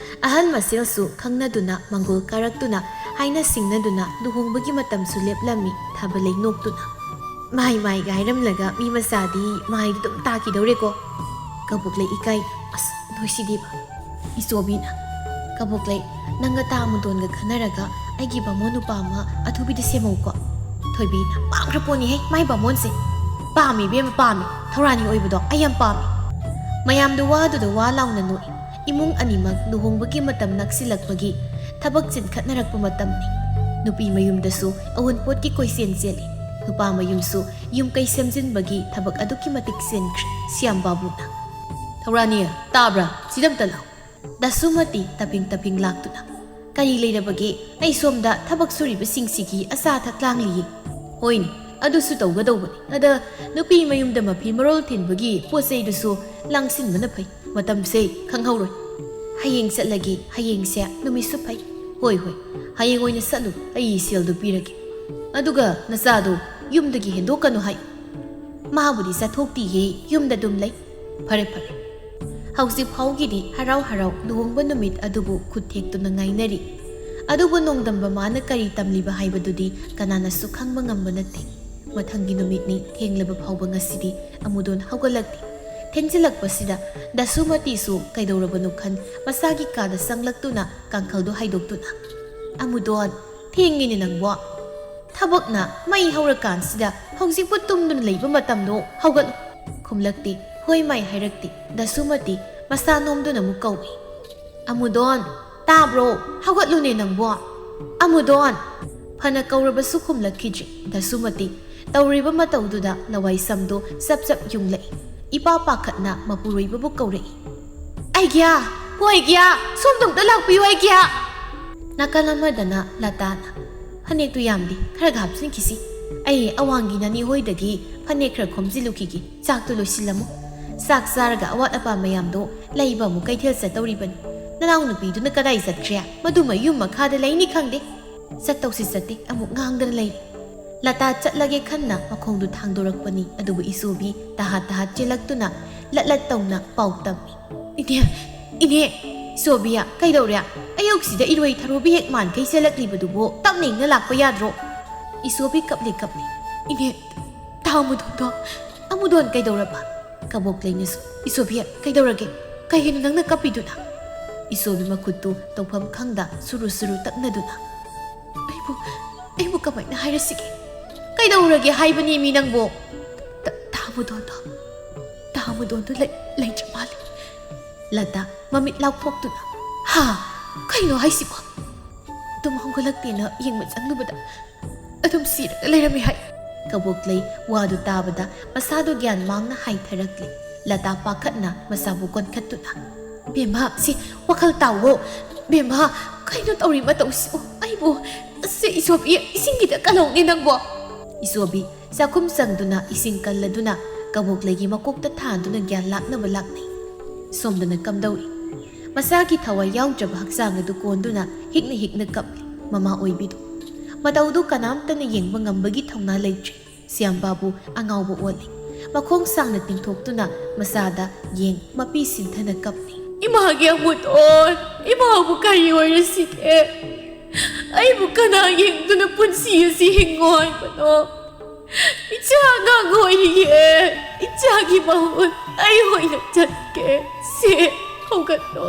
ꯑꯍꯜ ꯃꯁꯦꯜꯁꯨ ꯈꯪꯅꯗꯨꯅ ꯃꯪꯒꯣꯜ ꯀꯥꯔꯛꯇꯨꯅ ꯍꯥꯏꯅ ꯁꯤꯡꯅꯗꯨꯅ ꯂꯨꯍꯣꯡꯕꯒꯤ ꯃꯇꯝꯁꯨ ꯂꯦꯞꯂꯝꯃꯤ꯫ ꯊꯥꯕꯂꯩ ꯅꯣꯛꯇꯨꯅ, "ꯃꯥꯏ ꯃꯥꯏꯒ ꯍꯥꯏꯔꯝꯂꯒ ꯃꯤ ꯃꯆꯥꯗꯤ ꯃꯥꯏꯗ ꯑꯗꯨꯝ ꯇꯥꯈꯤꯗꯧꯔꯦꯀꯣ꯫" ꯀꯕꯣꯛꯂꯩ ꯏꯀꯥꯏ, "ꯑꯁ, ꯅꯣꯏꯁꯤꯗꯤꯕ꯫" ꯏꯆꯣꯕꯤꯅ, "ꯀꯕꯣꯛꯂꯩ, ꯅꯪꯒ ꯇꯥ ꯑꯃꯨꯗꯣꯟꯒ ꯈꯟꯅꯔꯒ ꯑꯩꯒꯤ ꯕꯥꯃꯣꯟ ꯅꯨꯄꯥ ꯑꯃ ꯑꯊꯨꯕꯤꯗ ꯁꯦꯝꯃꯧꯀꯣ꯫" ꯊꯣꯏꯕꯤ, ꯄꯥꯝꯈ꯭ꯔ ꯄꯣꯠꯅꯤꯍꯦ ꯃꯥꯏ ꯕꯥꯃꯣꯟꯁꯦ꯫ ꯄꯥꯝꯃꯤ ꯏꯕꯦꯝꯃ, ꯄꯥꯝꯃꯤ꯫ ꯊꯧꯔꯥꯅꯤ ꯑꯣꯏꯕꯗꯣ ꯑꯩ ꯌꯥꯝ ꯄꯥꯝꯃꯤ꯫ ꯃꯌꯥꯝꯗꯣ ꯋꯥꯗꯨꯗ ꯋꯥ ꯂꯥꯎꯅ ꯅꯣꯛꯏ꯫ ꯏꯃꯨꯡ ꯑꯅꯤꯃꯛ ꯂꯨꯍꯣꯡꯕꯒꯤ ꯃꯇꯝ ꯅꯛꯁꯤꯜꯂꯛꯄꯒꯤ ꯊꯕꯛ ꯆꯤꯟꯈꯠꯅꯔꯛꯄ ꯃꯇꯝꯅꯤ꯫ ꯅꯨꯄꯤ ꯃꯌꯨꯝꯗꯁꯨ ꯑꯋꯨꯟꯄꯣꯠꯀꯤ ꯀꯣꯏꯆꯦꯟ ꯆꯦꯜꯂꯤ꯫ ꯅꯨꯄꯥ ꯃꯌꯨꯝꯁꯨ ꯌꯨꯝ ꯀꯩ ꯁꯦꯝꯖꯤꯟꯕꯒꯤ ꯊꯕꯛ ꯑꯗꯨꯛꯀꯤ ꯃꯇꯤꯛ ꯆꯤꯟꯈ꯭ꯔꯦ ꯁꯤꯌꯥꯝ ꯕꯥꯕꯨꯅ꯫ "ꯊꯧꯔꯥꯅꯤ, ꯇꯥꯕ꯭ꯔꯥ? ꯁꯤꯗ ꯑꯝꯇ ꯂꯥꯛꯎ꯫" ꯗꯥꯁꯨꯃꯇꯤ ꯇꯞꯄꯤꯡ ꯇꯞꯄꯤꯡ ꯂꯥꯛꯇꯨꯅ, "ꯀꯔꯤ ꯂꯩꯔꯕꯒꯦ? ꯑꯩ ꯁꯣꯝꯗ ꯊꯕꯛ ꯁꯨꯔꯤꯕꯁꯤꯡꯁꯤꯒꯤ ꯑꯆꯥ ꯑꯊꯛ ꯂꯥꯡꯂꯤꯌꯦ꯫" "ꯍꯣꯏꯅꯦ, ꯑꯗꯨꯁꯨ ꯇꯧꯒꯗꯧꯕꯅꯤ꯫ ꯑꯗ ꯅꯨꯄꯤ ꯃꯌꯨꯝꯗ ꯃꯐꯤ ꯃꯔꯣꯜ ꯊꯤꯟꯕꯒꯤ ꯄꯣꯠ ꯆꯩꯗꯨꯁꯨ ꯂꯥꯡꯁꯤꯟꯕꯅ ꯐꯩ꯫ ꯃꯇꯝꯁꯦ ꯈꯪꯍꯧꯔꯣꯏ꯫ ꯍꯌꯦꯡ ꯆꯠꯂꯒꯦ, ꯍꯌꯦꯡꯁꯦ ꯅꯨꯃꯤꯠꯁꯨ ꯐꯩ꯫" "ꯍꯣꯏ, ꯍꯣꯏ, ꯍꯌꯦꯡ ꯑꯣꯏꯅ ꯆꯠꯂꯨ, ꯑꯩ ꯁꯦꯜꯗꯨ ꯄꯤꯔꯒꯦ꯫ ꯑꯗꯨꯒ ꯅꯆꯥꯗꯣ ꯌꯨꯝꯗꯒꯤ ꯍꯦꯟꯗꯣꯛꯀꯅꯨ ꯍꯥꯏꯌꯨ꯫" "ꯃꯥꯕꯨꯗꯤ ꯆꯠꯊꯣꯛꯇꯤꯌꯦ, ꯌꯨꯝꯗ ꯑꯗꯨꯝ ꯂꯩ꯫" "ꯐꯔꯦ, ꯐꯔꯦ꯫" ꯍꯧꯖꯤꯛ ꯐꯥꯎꯒꯤꯗꯤ ꯍꯔꯥꯎ ꯍꯔꯥꯎ ꯂꯨꯍꯣꯡꯕ ꯅꯨꯃꯤꯠ ꯑꯗꯨꯕꯨ ꯈꯨꯠ ꯊꯦꯛꯇꯨꯅ ꯉꯥꯏꯅꯔꯤ꯫ ꯑꯗꯨꯕꯨ ꯅꯣꯡꯗꯝꯕ ꯃꯥꯅ ꯀꯔꯤ ꯇꯝꯂꯤꯕ ꯍꯥꯏꯕꯗꯨꯗꯤ ꯀꯅꯥꯅꯁꯨ ꯈꯪꯕ ꯉꯝꯕ ꯅꯠꯇꯦ꯫ ꯃꯊꯪꯒꯤ ꯅꯨꯃꯤꯠꯅꯤ, ꯊꯦꯡꯂꯕ ꯐꯥꯎꯕ ꯉꯁꯤꯗꯤ ꯑꯃꯨꯗꯣꯟ ꯍꯧꯒꯠꯂꯛꯇꯦ꯫ ꯊꯦꯡꯖꯤꯜꯂꯛꯄꯁꯤꯗ ꯗꯥꯁꯨꯃꯇꯤꯁꯨ ꯀꯩꯗꯧꯔꯕꯅꯣ ꯈꯟ ꯃꯁꯥꯒꯤ ꯀꯥꯗ ꯆꯪꯂꯛꯇꯨꯅ ꯀꯥꯡꯈꯜꯗꯨ ꯍꯥꯏꯗꯣꯛꯇꯨꯅ, "ꯑꯃꯨꯗꯣꯟ, ꯊꯦꯡꯉꯤꯅꯦ ꯅꯪꯕꯣ꯫ ꯊꯕꯛꯅ ꯃꯩ ꯍꯧꯔꯀꯥꯟꯁꯤꯗ ꯍꯧꯖꯤꯛꯄꯨ ꯇꯨꯝꯗꯨꯅ ꯂꯩꯕ ꯃꯇꯝꯗꯣ? ꯍꯧꯒꯠꯂꯨ꯫" ꯈꯨꯝꯂꯛꯇꯦ꯫ ꯍꯣꯏ ꯃꯥꯏ ꯍꯥꯏꯔꯛꯇꯦ꯫ ꯗꯥꯁꯨꯃꯇꯤ ꯃꯁꯥ ꯅꯣꯝꯗꯨꯅ ꯑꯃꯨꯛ ꯀꯧꯏ꯫ "ꯑꯃꯨꯗꯣꯟ, ꯇꯥꯕ꯭ꯔꯣ? ꯍꯧꯒꯠꯂꯨꯅꯦ ꯅꯪꯕꯣ꯫ ꯑꯃꯨꯗꯣꯟ!" ꯐꯅ ꯀꯧꯔꯕꯁꯨ ꯈꯨꯝꯂꯛꯈꯤꯗ꯭ꯔꯦ꯫ ꯗꯥꯁꯨꯃꯇꯤ ꯇꯧꯔꯤꯕ ꯃꯇꯧꯗꯨꯗ ꯂꯋꯥꯏ ꯁꯝꯗꯨ ꯆꯞ ꯆꯞ ꯌꯨꯡꯂꯛꯏ꯫ ꯏꯄꯥ ꯄꯥꯈꯠꯅ ꯃꯄꯨꯔꯣꯏꯕꯕꯨ ꯀꯧꯔꯛꯏ꯫ "ꯑꯩꯒ꯭ꯌꯥ! ꯍꯣ ꯑꯩꯒ꯭ꯌꯥ! ꯁꯣꯝꯗ ꯑꯝꯇ ꯂꯥꯛꯄꯤꯌꯨ ꯑꯩꯒ꯭ꯌꯥ!" ꯅꯥꯀꯜ ꯑꯃꯗꯅ ꯂꯇꯥꯅ, "ꯐꯅꯦꯛꯇꯨ ꯌꯥꯝꯗꯦ, ꯈꯔꯒ ꯍꯥꯞꯆꯤꯟꯈꯤꯁꯤ꯫ ꯑꯩ ꯑꯋꯥꯡꯒꯤ ꯅꯅꯦ ꯍꯣꯏꯗꯒꯤ ꯐꯅꯦꯛ ꯈꯔ ꯈꯣꯝꯖꯤꯜꯂꯨꯈꯤꯒꯦ꯫ ꯆꯥꯛꯇꯨ ꯂꯣꯏꯁꯤꯜꯂꯝꯃꯨ꯫ ꯆꯥꯛ ꯆꯥꯔꯒ ꯑꯋꯥꯠ ꯑꯄꯥ ꯃꯌꯥꯝꯗꯣ ꯂꯩꯕ ꯑꯃꯨꯛ ꯀꯩꯊꯦꯜ ꯆꯠꯇꯧꯔꯤꯕꯅꯤ꯫ ꯅꯅꯥꯎꯅꯨꯄꯤꯗꯨꯅ ꯀꯗꯥꯏ ꯆꯠꯈ꯭ꯔꯦ? ꯃꯗꯨꯃ ꯌꯨꯝ ꯃꯈꯥꯗ ꯂꯩꯅꯤ ꯈꯪꯗꯦ꯫ ꯆꯠꯇꯧꯁꯤ ꯆꯠꯇꯦ, ꯑꯃꯨꯛ ꯉꯥꯡꯗꯅ ꯂꯩꯔꯦ꯫" ꯂꯇꯥ ꯆꯠꯂꯒꯦ ꯈꯟꯅ ꯃꯈꯣꯡꯗꯨ ꯊꯥꯡꯗꯣꯔꯛꯄꯅꯤ, ꯑꯗꯨꯕꯨ ꯏꯁꯣꯕꯤ ꯇꯍꯥꯠ ꯇꯍꯥꯠ ꯆꯦꯜꯂꯛꯇꯨꯅ ꯂꯠ ꯂꯠ ꯇꯧꯅ ꯄꯥꯎ ꯇꯝꯃꯤ꯫ "ꯏꯅꯦ, ꯏꯅꯦ, ꯏꯁꯣꯕꯤ, ꯀꯩꯗꯧꯔꯦ? ꯑꯌꯨꯛꯁꯤꯗ ꯏꯔꯣꯏ ꯊꯔꯨꯕꯤ ꯍꯦꯛ ꯃꯥꯟꯈꯩ ꯆꯦꯜꯂꯛꯂꯤꯕꯗꯨꯕꯨ ꯇꯞꯅ ꯏꯪꯅ ꯂꯥꯛꯄ ꯌꯥꯗ꯭ꯔꯣ?" ꯏꯁꯣꯕꯤ ꯀꯞꯂꯤ ꯀꯞꯂꯤ꯫ "ꯏꯅꯦ, ꯇꯥ ꯑꯃꯨꯗꯣꯟꯗꯣ꯫" "ꯑꯃꯨꯗꯣꯟ ꯀꯩꯗꯧꯔꯕ?" "ꯀꯕꯣꯛ ꯂꯩꯅꯁꯨ꯫" "ꯏꯁꯣꯕꯤ, ꯀꯩꯗꯧꯔꯒꯦ? ꯀꯩꯒꯤꯅꯣ ꯅꯪꯅ ꯀꯞꯄꯤꯗꯨꯅ?" ꯏꯁꯣꯕꯤ ꯃꯈꯨꯠꯇꯨ ꯇꯧꯐꯝ ꯈꯪꯗ ꯁꯨꯔꯨ ꯁꯨꯔꯨ ꯇꯛꯅꯗꯨꯅ꯫ "ꯑꯩꯕꯨ, ꯑꯩꯕꯨ ꯀꯃꯥꯏꯅ ꯍꯥꯏꯔꯁꯤꯒꯦ? ꯀꯩꯗꯧꯔꯒꯦ ꯍꯥꯏꯕꯅꯤ ꯃꯤ ꯅꯪꯕꯨ? ꯇꯥ-, ꯇꯥꯃꯨꯗꯣꯟꯗꯣ, ꯇꯥꯃꯨꯗꯣꯟꯗꯣ ꯂꯩ-, ꯂꯩꯇ꯭ꯔ ꯃꯥꯜꯂꯦ꯫ ꯂꯇꯥ ꯃꯃꯤꯠ ꯂꯥꯎꯊꯣꯛꯇꯨꯅ, "ꯍꯥ? ꯀꯩꯅꯣ ꯍꯥꯏꯁꯤꯕꯣ?" ꯇꯨꯝ ꯍꯧꯒꯠꯂꯛꯇꯦꯅ ꯌꯦꯡꯕ ꯆꯪꯂꯨꯕꯗ ꯑꯗꯨꯝ ꯁꯤꯔꯒ ꯂꯩꯔꯝꯃꯤ ꯍꯥꯏ꯫ ꯀꯕꯣꯛꯂꯩ ꯋꯥꯗꯨ ꯇꯥꯕꯗ ꯃꯁꯥꯗꯨ ꯒ꯭ꯌꯥꯟ ꯃꯥꯡꯅ ꯍꯥꯏꯊꯔꯛꯂꯦ꯫ ꯂꯇꯥ ꯄꯥꯈꯠꯅ ꯃꯁꯥꯕꯨ ꯀꯣꯟꯈꯠꯇꯨꯅ, "ꯕꯦꯝꯃ, ꯁꯤ ꯋꯥꯈꯜ ꯇꯥꯎꯋꯣ꯫ ꯕꯦꯝꯃ, ꯀꯩꯅꯣ ꯇꯧꯔꯤ ꯃꯇꯧꯁꯤꯕꯨ? ꯑꯩꯕꯨ, ꯁꯤ ꯏꯁꯣꯞ ꯏ-, ꯏꯁꯤꯡꯒꯤꯗ ꯀꯜꯍꯧꯅꯦ ꯅꯪꯕꯣ?" ꯏꯁꯣꯕꯤ ꯆꯥꯛꯈꯨꯝ ꯆꯪꯗꯨꯅ ꯏꯁꯤꯡ ꯀꯜꯂꯗꯨꯅ ꯀꯕꯣꯛꯂꯩꯒꯤ ꯃꯀꯣꯛꯇ ꯊꯥꯟꯗꯨꯅ ꯒ꯭ꯌꯥꯟ ꯂꯥꯛꯅꯕ ꯂꯥꯛꯅꯩ꯫ ꯁꯣꯝꯗꯅ ꯀꯝꯗꯧꯏ? ꯃꯁꯥꯒꯤ ꯊꯋꯥꯏ ꯌꯥꯎꯗ꯭ꯔꯕ ꯍꯛꯆꯥꯡ ꯑꯗꯨ ꯀꯣꯟꯗꯨꯅ ꯍꯤꯛꯅ ꯍꯤꯛꯅ ꯀꯞꯂꯤ ꯃꯃꯥ ꯑꯣꯏꯕꯤꯗꯨ꯫ ꯃꯇꯧꯗꯨ ꯀꯅꯥꯝꯇꯅ ꯌꯦꯡꯕ ꯉꯝꯕꯒꯤ ꯊꯧꯅꯥ ꯂꯩꯇ꯭ꯔꯤ꯫ ꯁ꯭ꯌꯥꯝꯕꯥꯕꯨ ꯑꯉꯥꯎꯕ ꯑꯣꯜꯂꯤ꯫ ꯃꯈꯣꯡ ꯁꯥꯡꯅ ꯇꯤꯡꯊꯣꯛꯇꯨꯅ ꯃꯆꯥꯗ ꯌꯦꯡ ꯃꯄꯤ ꯁꯤꯟꯊꯅ ꯀꯞꯂꯤ꯫ "ꯏꯃꯥꯒꯤ ꯑꯃꯨꯇꯣꯟ, ꯏꯃꯥꯕꯨ ꯀꯔꯤ ꯑꯣꯏꯔꯁꯤꯒꯦ? ꯑꯩꯕꯨ ꯀꯅꯥ ꯌꯦꯡꯗꯨꯅ ꯄꯨꯟꯁꯤ ꯑꯁꯤ ꯍꯤꯡꯉꯣ ꯍꯥꯏꯕꯅꯣ? ꯏꯆꯥ ꯑꯉꯥꯡ ꯑꯣꯏꯔꯤꯌꯦ꯫ ꯏꯆꯥꯒꯤ ꯃꯍꯨꯠ ꯑꯩ ꯑꯣꯏꯅ ꯆꯠꯀꯦ꯫ ꯁꯦ, ꯍꯧꯒꯠꯂꯣ꯫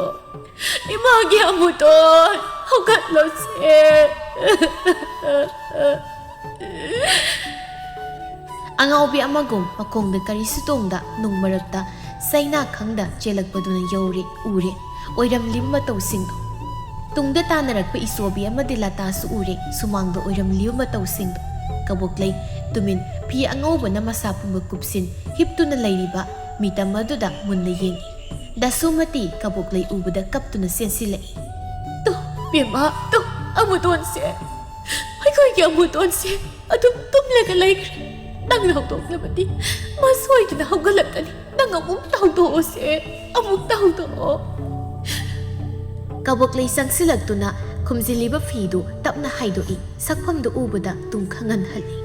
ꯏꯃꯥꯒꯤ ꯑꯃꯨꯇꯣꯟ, ꯍꯧꯒꯠꯂꯣ ꯁꯦ꯫" ꯑꯉꯥꯎꯕꯤ ꯑꯃꯒꯨꯝ ꯃꯈꯣꯡꯗ ꯀꯔꯤꯁꯨ ꯇꯣꯡꯗ ꯅꯨꯡ ꯃꯔꯛꯇ ꯆꯩꯅꯥ ꯈꯪꯗ ꯆꯦꯜꯂꯛꯄꯗꯨꯅ ꯌꯧꯔꯦ, ꯎꯔꯦ ꯑꯣꯏꯔꯝꯂꯤꯕ ꯃꯇꯧꯁꯤꯡꯗꯨ꯫ ꯇꯨꯡꯗ ꯇꯥꯟꯅꯔꯛꯄ ꯏꯁꯣꯕꯤ ꯑꯃꯗꯤ ꯂꯇꯥꯁꯨ ꯎꯔꯦ ꯁꯨꯃꯥꯡꯗ ꯑꯣꯏꯔꯝꯂꯤꯕ ꯃꯇꯧꯁꯤꯡꯗꯨ꯫ ꯀꯕꯣꯛꯂꯩ ꯇꯨꯃꯤꯟ ꯐꯤ ꯑꯉꯧꯕꯅ ꯃꯁꯥ ꯄꯨꯝꯕ ꯀꯨꯞꯁꯤꯟ ꯍꯤꯞꯇꯨꯅ ꯂꯩꯔꯤꯕ ꯃꯤꯇꯝ ꯑꯗꯨꯗ ꯃꯨꯟꯅ ꯌꯦꯡꯏ꯫ ꯗꯁꯨꯃꯇꯤ ꯀꯕꯣꯛꯂꯩ ꯎꯕꯗ ꯀꯞꯇꯨꯅ ꯆꯦꯟꯁꯤꯜꯂꯛꯏ꯫ "ꯇꯣ, ꯕꯦꯝꯃ, ꯇꯣ, ꯑꯃꯨꯇꯣꯟꯁꯦ, ꯑꯩꯈꯣꯏꯒꯤ ꯑꯃꯨꯇꯣꯟꯁꯦ ꯑꯗꯨꯝ ꯇꯨꯝꯂꯒ ꯂꯩꯈ꯭ꯔꯦ꯫ ꯅꯪꯅ ꯍꯧꯗꯣꯛꯂꯕꯗꯤ ꯃꯥ ꯁꯣꯏꯗꯅ ꯍꯧꯒꯠꯂꯛꯀꯅꯤ꯫ ꯅꯪ ꯑꯃꯨꯛꯇ ꯍꯧꯗꯣꯛꯑꯣꯁꯦ, ꯑꯃꯨꯛꯇ ꯍꯧꯗꯣꯛꯑꯣ꯫" ꯀꯕꯣꯛꯂꯩ ꯆꯪꯁꯤꯜꯂꯛꯇꯨꯅ ꯈꯨꯝꯖꯤꯜꯂꯤꯕ ꯐꯤꯗꯨ ꯇꯞꯅ ꯍꯥꯏꯗꯣꯛꯏ꯫ ꯁꯛꯐꯝꯗꯨ ꯎꯕꯗ ꯇꯨꯝ ꯈꯪꯍꯟꯍꯜꯂꯤ꯫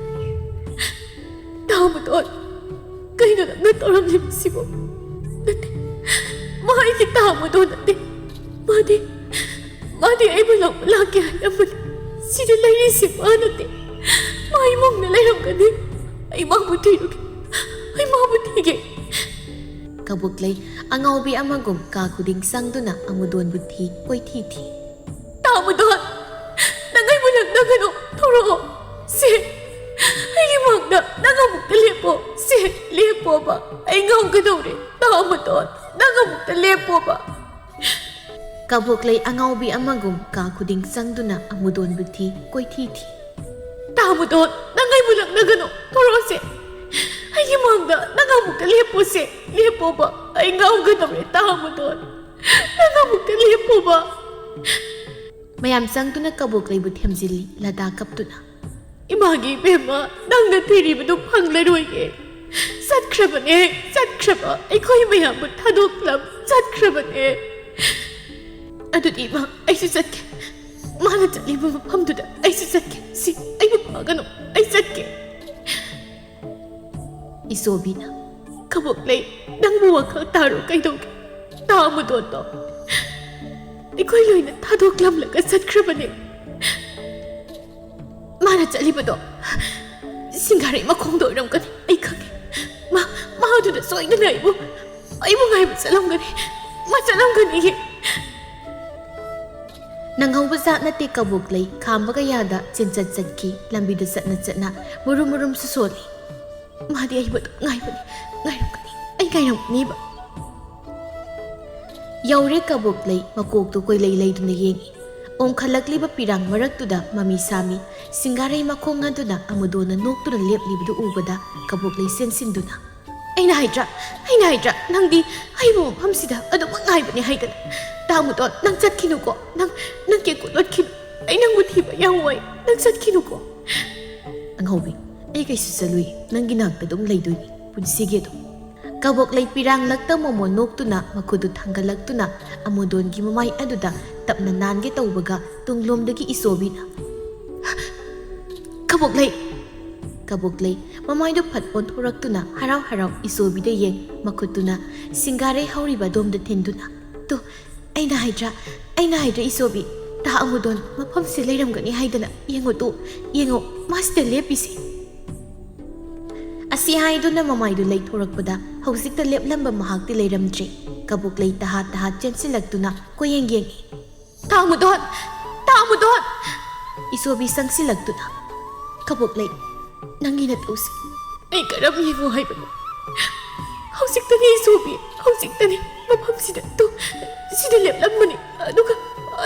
"ꯇꯥꯃꯨꯇꯣꯟ, ꯀꯩꯅꯣ ꯅꯪꯅ ꯇꯧꯔꯝꯂꯤꯕꯁꯤꯕꯨ? ꯅꯠꯇꯦ, ꯃꯥ ꯑꯩꯒꯤ ꯇꯥꯃꯨꯗꯣꯟ ꯅꯠꯇꯦ꯫ ꯃꯥꯗꯤ, ꯃꯥꯗꯤ ꯑꯩꯕꯨ ꯂꯧꯕ ꯂꯥꯛꯀꯦ ꯍꯥꯏꯔꯝꯕꯅꯤ꯫ ꯁꯤꯗ ꯂꯩꯔꯤꯁꯤ ꯃꯥ ꯅꯠꯇꯦ꯫ ꯃꯥ ꯏꯃꯨꯡꯗ ꯂꯩꯔꯝꯒꯅꯤ꯫ ꯑꯩ ꯃꯥꯕꯨ ꯊꯤꯔꯨꯒꯦ꯫ ꯑꯩ ꯃꯥꯕꯨ ꯊꯤꯒꯦ꯫" ꯀꯕꯣꯛꯂꯩ ꯑꯉꯥꯎꯕꯤ ꯑꯃꯒꯨꯝ ꯀꯥ ꯈꯨꯗꯤꯡ ꯆꯪꯗꯨꯅ ꯑꯃꯨꯗꯣꯟꯕꯨ ꯊꯤ, ꯀꯣꯏꯊꯤ ꯊꯤ꯫ "ꯇꯥꯃꯨꯗꯣꯟ, ꯅꯪ ꯑꯩꯕꯨ ꯂꯛꯅꯒꯅꯨ꯫ ꯊꯣꯔꯛꯑꯣ꯫ ꯁꯦ, ꯑꯩ ꯅꯪ ꯑꯃꯨꯛꯇ ꯂꯦꯞꯄꯣ꯫ ꯁꯦ, ꯂꯦꯞꯄꯣꯕ꯫ ꯑꯩ ꯉꯝꯒꯗꯧꯔꯦ꯫ ꯇꯥꯃꯨꯗꯣꯟ, ꯅꯪ ꯑꯃꯨꯛꯇ ꯂꯦꯞꯄꯣꯕ꯫ ꯀꯕꯣꯛꯂꯩ ꯑꯉꯥꯎꯕꯤ ꯑꯃꯒꯨꯝ ꯀꯥ ꯈꯨꯗꯤꯡ ꯆꯪꯗꯨꯅ ꯑꯃꯨꯗꯣꯟꯕꯨ ꯊꯤ, ꯀꯣꯏꯊꯤ ꯊꯤ꯫ ꯇꯥꯃꯨꯗꯣꯟ, ꯅꯪ ꯑꯩꯕꯨ ꯂꯛꯅꯒꯅꯨ꯫ ꯊꯣꯔꯛꯑꯣꯁꯦ꯫ ꯑꯩꯒꯤ ꯃꯥꯡꯗ ꯅꯪ ꯑꯃꯨꯛꯇ ꯂꯦꯞꯄꯣꯁꯦ꯫ ꯂꯦꯞꯄꯣꯕ꯫ ꯑꯩ ꯉꯝꯒꯗꯧꯔꯦ, ꯇꯥꯃꯨꯗꯣꯟ꯫ ꯅꯪ ꯑꯃꯨꯛꯇ ꯂꯦꯞꯄꯣꯕ꯫ ꯃꯌꯥꯝ ꯆꯪꯗꯨꯅ ꯀꯕꯣꯛꯂꯩꯕꯨ ꯊꯦꯝꯖꯤꯜꯂꯤ, ꯂꯗꯥ ꯀꯞꯇꯨꯅ꯫ ꯏꯃꯥꯒꯤ ꯏꯕꯦꯝꯃ, ꯅꯪꯅ ꯊꯤꯔꯤꯕꯗꯨ ꯐꯪꯂꯔꯣꯏꯌꯦ꯫ ꯆꯠꯈ꯭ꯔꯕꯅꯦ, ꯆꯠꯈ꯭ꯔꯕ꯫ ꯑꯩꯈꯣꯏ ꯃꯌꯥꯝꯕꯨ ꯊꯥꯗꯣꯛꯂꯝ ꯆꯠꯈ꯭ꯔꯕꯅꯦ꯫ ꯑꯗꯨꯗꯤ ꯏꯃꯥ, ꯑꯩꯁꯨ ꯆꯠꯀꯦ꯫ ꯃꯥꯅ ꯆꯠꯂꯤꯕ ꯃꯐꯝꯗꯨꯗ ꯑꯩꯁꯨ ꯆꯠꯀꯦ꯫ ꯁꯤ, ꯑꯩꯕꯨ ꯐꯥꯒꯅꯨ, ꯑꯩ ꯆꯠꯀꯦ꯫ ꯏꯁꯣꯕꯤꯅ, ꯀꯕꯣꯛꯂꯩ, ꯅꯪꯕꯨ ꯋꯥꯈꯜ ꯇꯥꯔꯣ ꯀꯩꯗꯧꯒꯦ? ꯇꯥꯃꯨꯗꯣꯟꯗꯣ ꯑꯩꯈꯣꯏ ꯂꯣꯏꯅ ꯊꯥꯗꯣꯛꯂꯝꯂꯒ ꯆꯠꯈ꯭ꯔꯕꯅꯦ꯫ ꯃꯥꯅ ꯆꯠꯂꯤꯕꯗꯣ ꯁꯤꯡꯒꯥꯔꯩ ꯃꯈꯣꯡꯗ ꯑꯣꯏꯔꯝꯒꯅꯤ꯫ ꯑꯩ ꯈꯪꯉꯦ꯫ ꯃꯥ, ꯃꯥ ꯑꯗꯨꯗ ꯁꯣꯏꯗꯅ ꯑꯩꯕꯨ, ꯑꯩꯕꯨ ꯉꯥꯏꯕ ꯆꯠꯂꯝꯒꯅꯤ꯫ ꯃꯥ ꯆꯠꯂꯝꯒꯅꯤꯌꯦ꯫ ꯅꯪꯍꯧꯕ ꯖꯥꯠ ꯅꯠꯇꯦ ꯀꯕꯣꯛꯂꯩ, ꯈꯥꯝꯕꯒ ꯌꯥꯗ ꯆꯦꯟꯆꯠ ꯆꯠꯈꯤ꯫ ꯂꯝꯕꯤꯗ ꯆꯠꯅ ꯆꯠꯅ ꯃꯨꯔꯨꯝ ꯃꯨꯔꯨꯝꯁꯨ ꯁꯣꯜꯂꯤ꯫ ꯃꯥꯗꯤ ꯑꯩꯕꯨ ꯑꯗꯨꯝ ꯉꯥꯏꯕꯅꯤ, ꯉꯥꯏꯔꯝꯒꯅꯤ, ꯑꯩ ꯉꯥꯏꯔꯝꯒꯅꯤꯕ꯫ ꯌꯧꯔꯦ ꯀꯕꯣꯛꯂꯩ, ꯃꯀꯣꯛꯇꯨ ꯀꯣꯏꯂꯩ ꯂꯩꯗꯨꯅ ꯌꯦꯡꯏ꯫ ꯑꯣꯡꯈꯠꯂꯛꯂꯤꯕ ꯄꯤꯔꯥꯡ ꯃꯔꯛꯇꯨꯗ ꯃꯃꯤ ꯁꯥꯃꯤ ꯁꯤꯡꯒꯥꯔꯩ ꯃꯈꯣꯡ ꯑꯗꯨꯅ ꯑꯃꯨꯗꯣꯟꯅ ꯅꯣꯛꯇꯨꯅ ꯂꯦꯞꯂꯤꯕꯗꯨ ꯎꯕꯗ ꯀꯕꯣꯛꯂꯩ ꯆꯦꯟꯁꯤꯟꯗꯨꯅ, "ꯑꯩꯅ ꯍꯥꯏꯗ꯭ꯔꯥ, ꯑꯩꯅ ꯍꯥꯏꯗ꯭ꯔꯥ, ꯅꯪꯗꯤ ꯑꯩꯕꯨ ꯃꯐꯝꯁꯤꯗ ꯑꯗꯨꯃꯛ ꯉꯥꯏꯕꯅꯤ ꯍꯥꯏꯗꯅ꯫ ꯇꯥꯃꯨꯗꯣꯟ, ꯅꯪ ꯆꯠꯈꯤꯅꯨꯀꯣ, ꯅꯪ, ꯅꯪ ꯀꯦꯀꯨ ꯂꯣꯠꯈꯤꯅꯨ꯫ ꯑꯩ ꯅꯪꯕꯨ ꯊꯤꯕ ꯌꯥꯝ ꯋꯥꯏ, ꯅꯪ ꯆꯠꯈꯤꯅꯨꯀꯣ꯫" "ꯑꯉꯧꯕꯤ, ꯑꯩ ꯀꯩꯁꯨ ꯆꯠꯂꯨꯏ, ꯅꯪꯒꯤ ꯅꯥꯛꯇ ꯑꯗꯨꯝ ꯂꯩꯗꯣꯏꯅꯤ ꯄꯨꯟꯁꯤꯒꯤ ꯑꯗꯨꯝ꯫" ꯀꯕꯣꯛꯂꯩ ꯄꯤꯔꯥꯡꯂꯛꯇ ꯃꯣꯃꯣꯟ ꯅꯣꯛꯇꯨꯅ ꯃꯈꯨꯠꯇꯨ ꯊꯥꯡꯒꯠꯂꯛꯇꯨꯅ ꯑꯃꯨꯗꯣꯟꯒꯤ ꯃꯃꯥꯏ ꯑꯗꯨꯗ ꯇꯞꯅ ꯅꯥꯟꯒꯦ ꯇꯧꯕꯒ ꯇꯨꯡꯂꯣꯝꯗꯒꯤ ꯏꯁꯣꯕꯤꯅ, "ꯀꯕꯣꯛꯂꯩ!" ꯀꯕꯣꯛꯂꯩ ꯃꯃꯥꯏꯗꯨ ꯐꯠ ꯑꯣꯟꯊꯣꯔꯛꯇꯨꯅ ꯍꯔꯥꯎ ꯍꯔꯥꯎ ꯏꯁꯣꯕꯤꯗ ꯌꯦꯡ, ꯃꯈꯨꯠꯇꯨꯅ ꯁꯤꯡꯒꯥꯔꯩ ꯍꯧꯔꯤꯕ ꯑꯗꯣꯝꯗ ꯊꯤꯟꯗꯨꯅ, "ꯇꯨ, ꯑꯩꯅ ꯍꯥꯏꯗ꯭ꯔꯥ, ꯑꯩꯅ ꯍꯥꯏꯗ꯭ꯔꯥ ꯏꯁꯣꯕꯤ, ꯇꯥ ꯑꯃꯨꯗꯣꯟ ꯃꯐꯝꯁꯦ ꯂꯩꯔꯝꯒꯅꯤ ꯍꯥꯏꯗꯅ꯫ ꯌꯦꯡꯉꯣ ꯇꯨ, ꯌꯦꯡꯉꯣ, ꯃꯥꯁꯤꯗ ꯂꯦꯞꯄꯤꯁꯦ꯫" ꯑꯁꯤ ꯍꯥꯏꯗꯨꯅ ꯃꯃꯥꯏꯗꯨ ꯂꯩꯊꯣꯔꯛꯄꯗ ꯍꯧꯖꯤꯛꯇ ꯂꯦꯞꯂꯝꯕ ꯃꯍꯥꯛꯇꯤ ꯂꯩꯔꯝꯗ꯭ꯔꯦ꯫ ꯀꯕꯣꯛꯂꯩ ꯇꯍꯥꯠ ꯇꯍꯥꯠ ꯆꯦꯟꯁꯤꯜꯂꯛꯇꯨꯅ ꯀꯣꯏꯌꯦꯡ ꯌꯦꯡꯏ꯫ "ꯇꯥꯃꯨꯗꯣꯟ! ꯇꯥꯃꯨꯗꯣꯟ!" ꯏꯁꯣꯕꯤ ꯆꯪꯁꯤꯜꯂꯛꯇꯨꯅ, "ꯀꯕꯣꯛꯂꯩ, ꯅꯪꯒꯤ ꯅꯇꯧꯁꯦ ꯑꯩ ꯀꯔꯝ ꯌꯦꯡꯉꯣ ꯍꯥꯏꯕꯅꯣ? ꯍꯧꯖꯤꯛꯇꯅꯤ ꯏꯁꯣꯕꯤ, ꯍꯧꯖꯤꯛꯇꯅꯤ ꯃꯐꯝꯁꯤꯗ ꯇꯨ, ꯁꯤꯗ ꯂꯦꯞꯂꯝꯕꯅꯤ꯫ ꯑꯗꯨꯒ,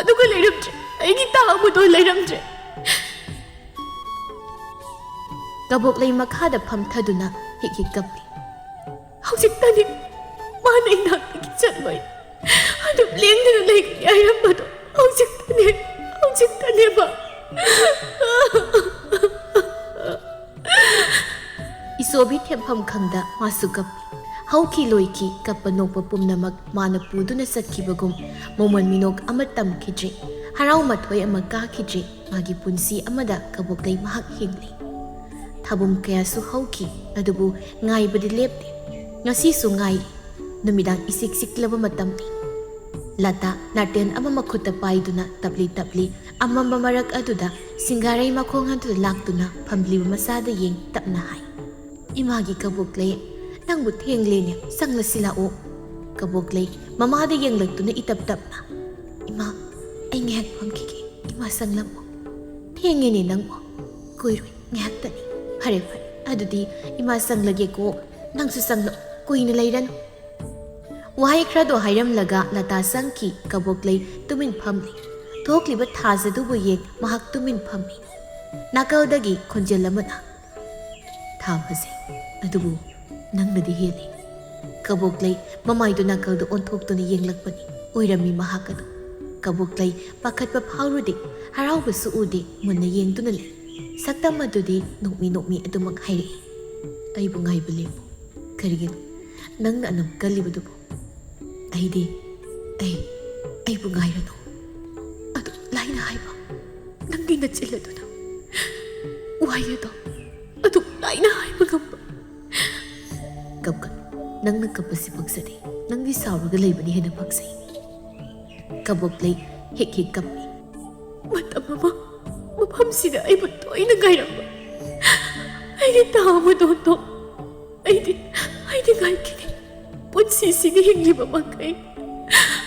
ꯑꯗꯨꯒ ꯂꯩꯔꯝꯗ꯭ꯔꯦ꯫ ꯑꯩꯒꯤ ꯇꯥ ꯑꯃꯗꯣ ꯂꯩꯔꯝꯗ꯭ꯔꯦ꯫ ꯀꯕꯣꯛꯂꯩ ꯃꯈꯥꯗ ꯐꯝꯊꯗꯨꯅ ꯍꯤꯛ ꯍꯤꯛ ꯀꯞꯂꯤ꯫ ꯍꯧꯖꯤꯛꯇꯅꯤ ꯃꯥꯅ ꯏꯅꯥꯛꯇꯒꯤ ꯆꯠꯂꯣꯏ, ꯑꯗꯨꯝ ꯂꯦꯡꯗꯅ ꯂꯩꯒꯅꯤ ꯍꯥꯏꯔꯝꯕꯗꯣ ꯍꯧꯖꯤꯛꯇꯅꯦ, ꯍꯧꯖꯤꯛꯇꯅꯦꯕ꯫ ꯏꯁꯣꯕꯤ ꯊꯦꯝꯐꯝ ꯈꯪꯗ ꯃꯥꯁꯨ ꯀꯞꯄꯤ꯫ ꯍꯧꯈꯤ ꯂꯣꯏꯈꯤ ꯀꯞꯄ ꯅꯣꯛꯄ ꯄꯨꯝꯅꯃꯛ ꯃꯥꯅ ꯄꯨꯗꯨꯅ ꯆꯠꯈꯤꯕꯒꯨꯝ ꯃꯃꯣꯟ ꯃꯤꯅꯣꯛ ꯑꯃ ꯇꯝꯈꯤꯗ꯭ꯔꯤ, ꯍꯔꯥꯎ ꯃꯊꯣꯏ ꯑꯃ ꯀꯥꯈꯤꯗ꯭ꯔꯤ꯫ ꯃꯥꯒꯤ ꯄꯨꯟꯁꯤ ꯑꯃꯗ ꯀꯕꯣꯛꯂꯩ ꯃꯍꯥꯛ ꯍꯤꯡꯂꯤ꯫ ꯊꯥꯕꯨꯝ ꯀꯌꯥꯁꯨ ꯍꯧꯈꯤ, ꯑꯗꯨꯕꯨ ꯉꯥꯏꯕꯗꯤ ꯂꯦꯞꯇꯦ꯫ ꯉꯁꯤꯁꯨ ꯉꯥꯏ꯫ ꯅꯨꯃꯤꯗꯥꯡ ꯏꯁꯤꯛ ꯁꯤꯛꯂꯕ ꯃꯇꯝꯅꯤ꯫ ꯂꯇꯥ ꯅꯥꯇꯦꯟ ꯑꯃ ꯃꯈꯨꯠꯇ ꯄꯥꯏꯗꯨꯅ ꯇꯞꯂꯤ ꯇꯞꯂꯤ ꯑꯃꯝꯕ ꯃꯔꯛ ꯑꯗꯨꯗ ꯁꯤꯡꯒꯥꯔꯩ ꯃꯈꯣꯡ ꯑꯗꯨꯗ ꯂꯥꯛꯇꯨꯅ ꯐꯝꯂꯤꯕ ꯃꯆꯥꯗ ꯌꯦꯡ ꯇꯞꯅ ꯍꯥꯏ, "ꯏꯃꯥꯒꯤ ꯀꯕꯣꯛꯂꯩ, ꯅꯪꯕꯨ ꯊꯦꯡꯂꯦꯅꯦ, ꯆꯪꯂꯁꯤ ꯂꯥꯛꯑꯣ꯫" ꯀꯕꯣꯛꯂꯩ ꯃꯃꯥꯗ ꯌꯦꯡꯂꯛꯇꯨꯅ ꯏꯇꯞ ꯇꯞꯅ, "ꯏꯃꯥ, ꯑꯩ ꯉꯥꯏꯍꯥꯛ ꯐꯝꯈꯤꯒꯦ, ꯏꯃꯥ ꯆꯪꯂꯝꯃꯣ꯫ ꯊꯦꯡꯉꯦꯅꯦ ꯅꯪꯕꯨ꯫" "ꯀꯨꯏꯔꯣꯏ, ꯉꯥꯏꯍꯥꯛꯇꯅꯤ꯫" "ꯐꯔꯦ ꯐꯔꯦ, ꯑꯗꯨꯗꯤ ꯏꯃꯥ ꯆꯪꯂꯒꯦꯀꯣ, ꯅꯪꯁꯨ ꯆꯪꯂꯣ, ꯀꯨꯏꯅ ꯂꯩꯔꯅꯨ꯫" ꯋꯥꯍꯩ ꯈꯔꯗꯣ ꯍꯥꯏꯔꯝꯂꯒ ꯂꯇꯥ ꯆꯪꯈꯤ꯫ ꯀꯕꯣꯛꯂꯩ ꯇꯨꯃꯤꯟ ꯐꯝꯂꯤ꯫ ꯊꯣꯛꯂꯤꯕ ꯊꯥꯖꯗꯨꯕꯨ ꯌꯦꯡ ꯃꯍꯥꯛ ꯇꯨꯃꯤꯟ ꯐꯝꯃꯤ꯫ ꯅꯥꯀꯜꯗꯒꯤ ꯈꯣꯟꯖꯦꯜ ꯑꯃꯅ, "ꯊꯥ ꯐꯖꯩ, ꯑꯗꯨꯕꯨ ꯅꯪꯅꯗꯤ ꯍꯦꯜꯂꯤ꯫" ꯀꯕꯣꯛꯂꯩ ꯃꯃꯥꯏꯗꯨ ꯅꯥꯀꯜꯗ ꯑꯣꯟꯊꯣꯛꯇꯨꯅ ꯌꯦꯡꯂꯛꯄꯅꯤ꯫ ꯑꯣꯏꯔꯝꯃꯤ ꯃꯍꯥꯛ ꯑꯗꯨ꯫ ꯀꯕꯣꯛꯂꯩ ꯄꯥꯈꯠꯄ ꯐꯥꯎꯔꯨꯗꯦ, ꯍꯔꯥꯎꯕꯁꯨ ꯎꯗꯦ, ꯃꯨꯟꯅ ꯌꯦꯡꯗꯨꯅ ꯂꯩ꯫ ꯁꯛꯇꯝ ꯑꯗꯨꯗꯤ ꯅꯣꯛꯃꯤ ꯅꯣꯛꯃꯤ ꯑꯗꯨꯃꯛ ꯍꯥꯏꯔꯛꯏ, "ꯑꯩꯕꯨ ꯉꯥꯏꯕ ꯂꯦꯞꯄꯨ꯫ ꯀꯔꯤꯒꯤꯅꯣ? ꯅꯪꯅ ꯑꯅꯝ ꯀꯜꯂꯤꯕꯗꯨꯕꯨ?" "ꯑꯩꯗꯤ, ꯑꯩ, ꯑꯩꯕꯨ ꯉꯥꯏꯔꯅꯨ꯫" "ꯑꯗꯨ ꯂꯥꯏꯅ ꯍꯥꯏꯕ, ꯅꯪꯒꯤ ꯅꯆꯤꯜ ꯑꯗꯨꯅ ꯋꯥꯍꯩ ꯑꯗꯣ ꯑꯗꯨ ꯂꯥꯏꯅ ꯍꯥꯏꯕ ꯉꯝꯕ?" "ꯀꯞꯀꯅꯨ, ꯅꯪꯅ ꯀꯞꯄꯁꯤ ꯄꯛꯆꯗꯦ, ꯅꯪꯗꯤ ꯁꯥꯎꯔꯒ ꯂꯩꯕꯅ ꯍꯦꯟꯅ ꯄꯛꯆꯩ꯫" ꯀꯕꯣꯛꯂꯩ ꯍꯤꯛ ꯍꯤꯛ ꯀꯞꯄꯤ꯫ "ꯃꯇꯝ ꯑꯃ ꯃꯐꯝꯁꯤꯗ ꯑꯩꯕꯨ ꯇꯣꯏꯅ ꯉꯥꯏꯔꯝꯕ ꯑꯩꯒꯤ ꯇꯥ ꯑꯃꯗꯣꯟꯗꯣ, ꯑꯩꯗꯤ, ꯑꯩꯗꯤ ꯉꯥꯏꯈꯤꯅꯤ꯫ ꯄꯨꯟꯁꯤꯁꯤꯒꯤ ꯍꯤꯡꯂꯤꯕ ꯃꯈꯩ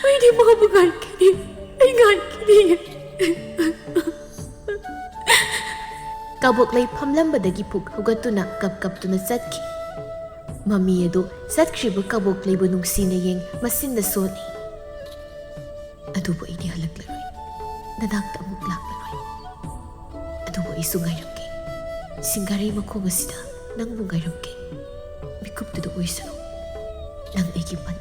ꯑꯩꯗꯤ ꯃꯥꯕꯨ ꯉꯥꯏꯈꯤꯅꯤ, ꯑꯩ ꯉꯥꯏꯈꯤꯅꯤ꯫" ꯀꯕꯣꯛꯂꯩ ꯐꯝꯂꯝꯕꯗꯒꯤ ꯐꯨꯛ ꯍꯧꯒꯠꯇꯨꯅ ꯀꯞ ꯀꯞꯇꯨꯅ ꯆꯠꯈꯤ꯫ ꯃꯃꯤ ꯑꯗꯨ ꯆꯠꯈ꯭ꯔꯤꯕ ꯀꯕꯣꯛꯂꯩꯕꯨ ꯅꯨꯡꯁꯤꯅ ꯌꯦꯡ ꯃꯁꯤꯟꯗ ꯁꯣꯜꯂꯤ꯫ "ꯑꯗꯨꯕꯨ ꯑꯩꯗꯤ ꯍꯜꯂꯛꯂꯔꯣꯏ꯫ ꯅꯅꯥꯛꯇ ꯑꯃꯨꯛ ꯂꯥꯛꯂꯔꯣꯏ꯫ ꯑꯗꯨꯕꯨ ꯑꯩꯁꯨ ꯉꯥꯏꯔꯝꯒꯦ꯫ ꯁꯤꯡꯒꯥꯔꯩ ꯃꯈꯣꯡ ꯑꯁꯤꯗ ꯅꯪꯕꯨ ꯉꯥꯏꯔꯝꯒꯦ꯫ ꯃꯤꯀꯨꯞꯇꯨꯗ ꯑꯣꯏꯁꯅꯨ꯫ ꯅꯪ ꯑꯩꯒꯤ ꯃꯟ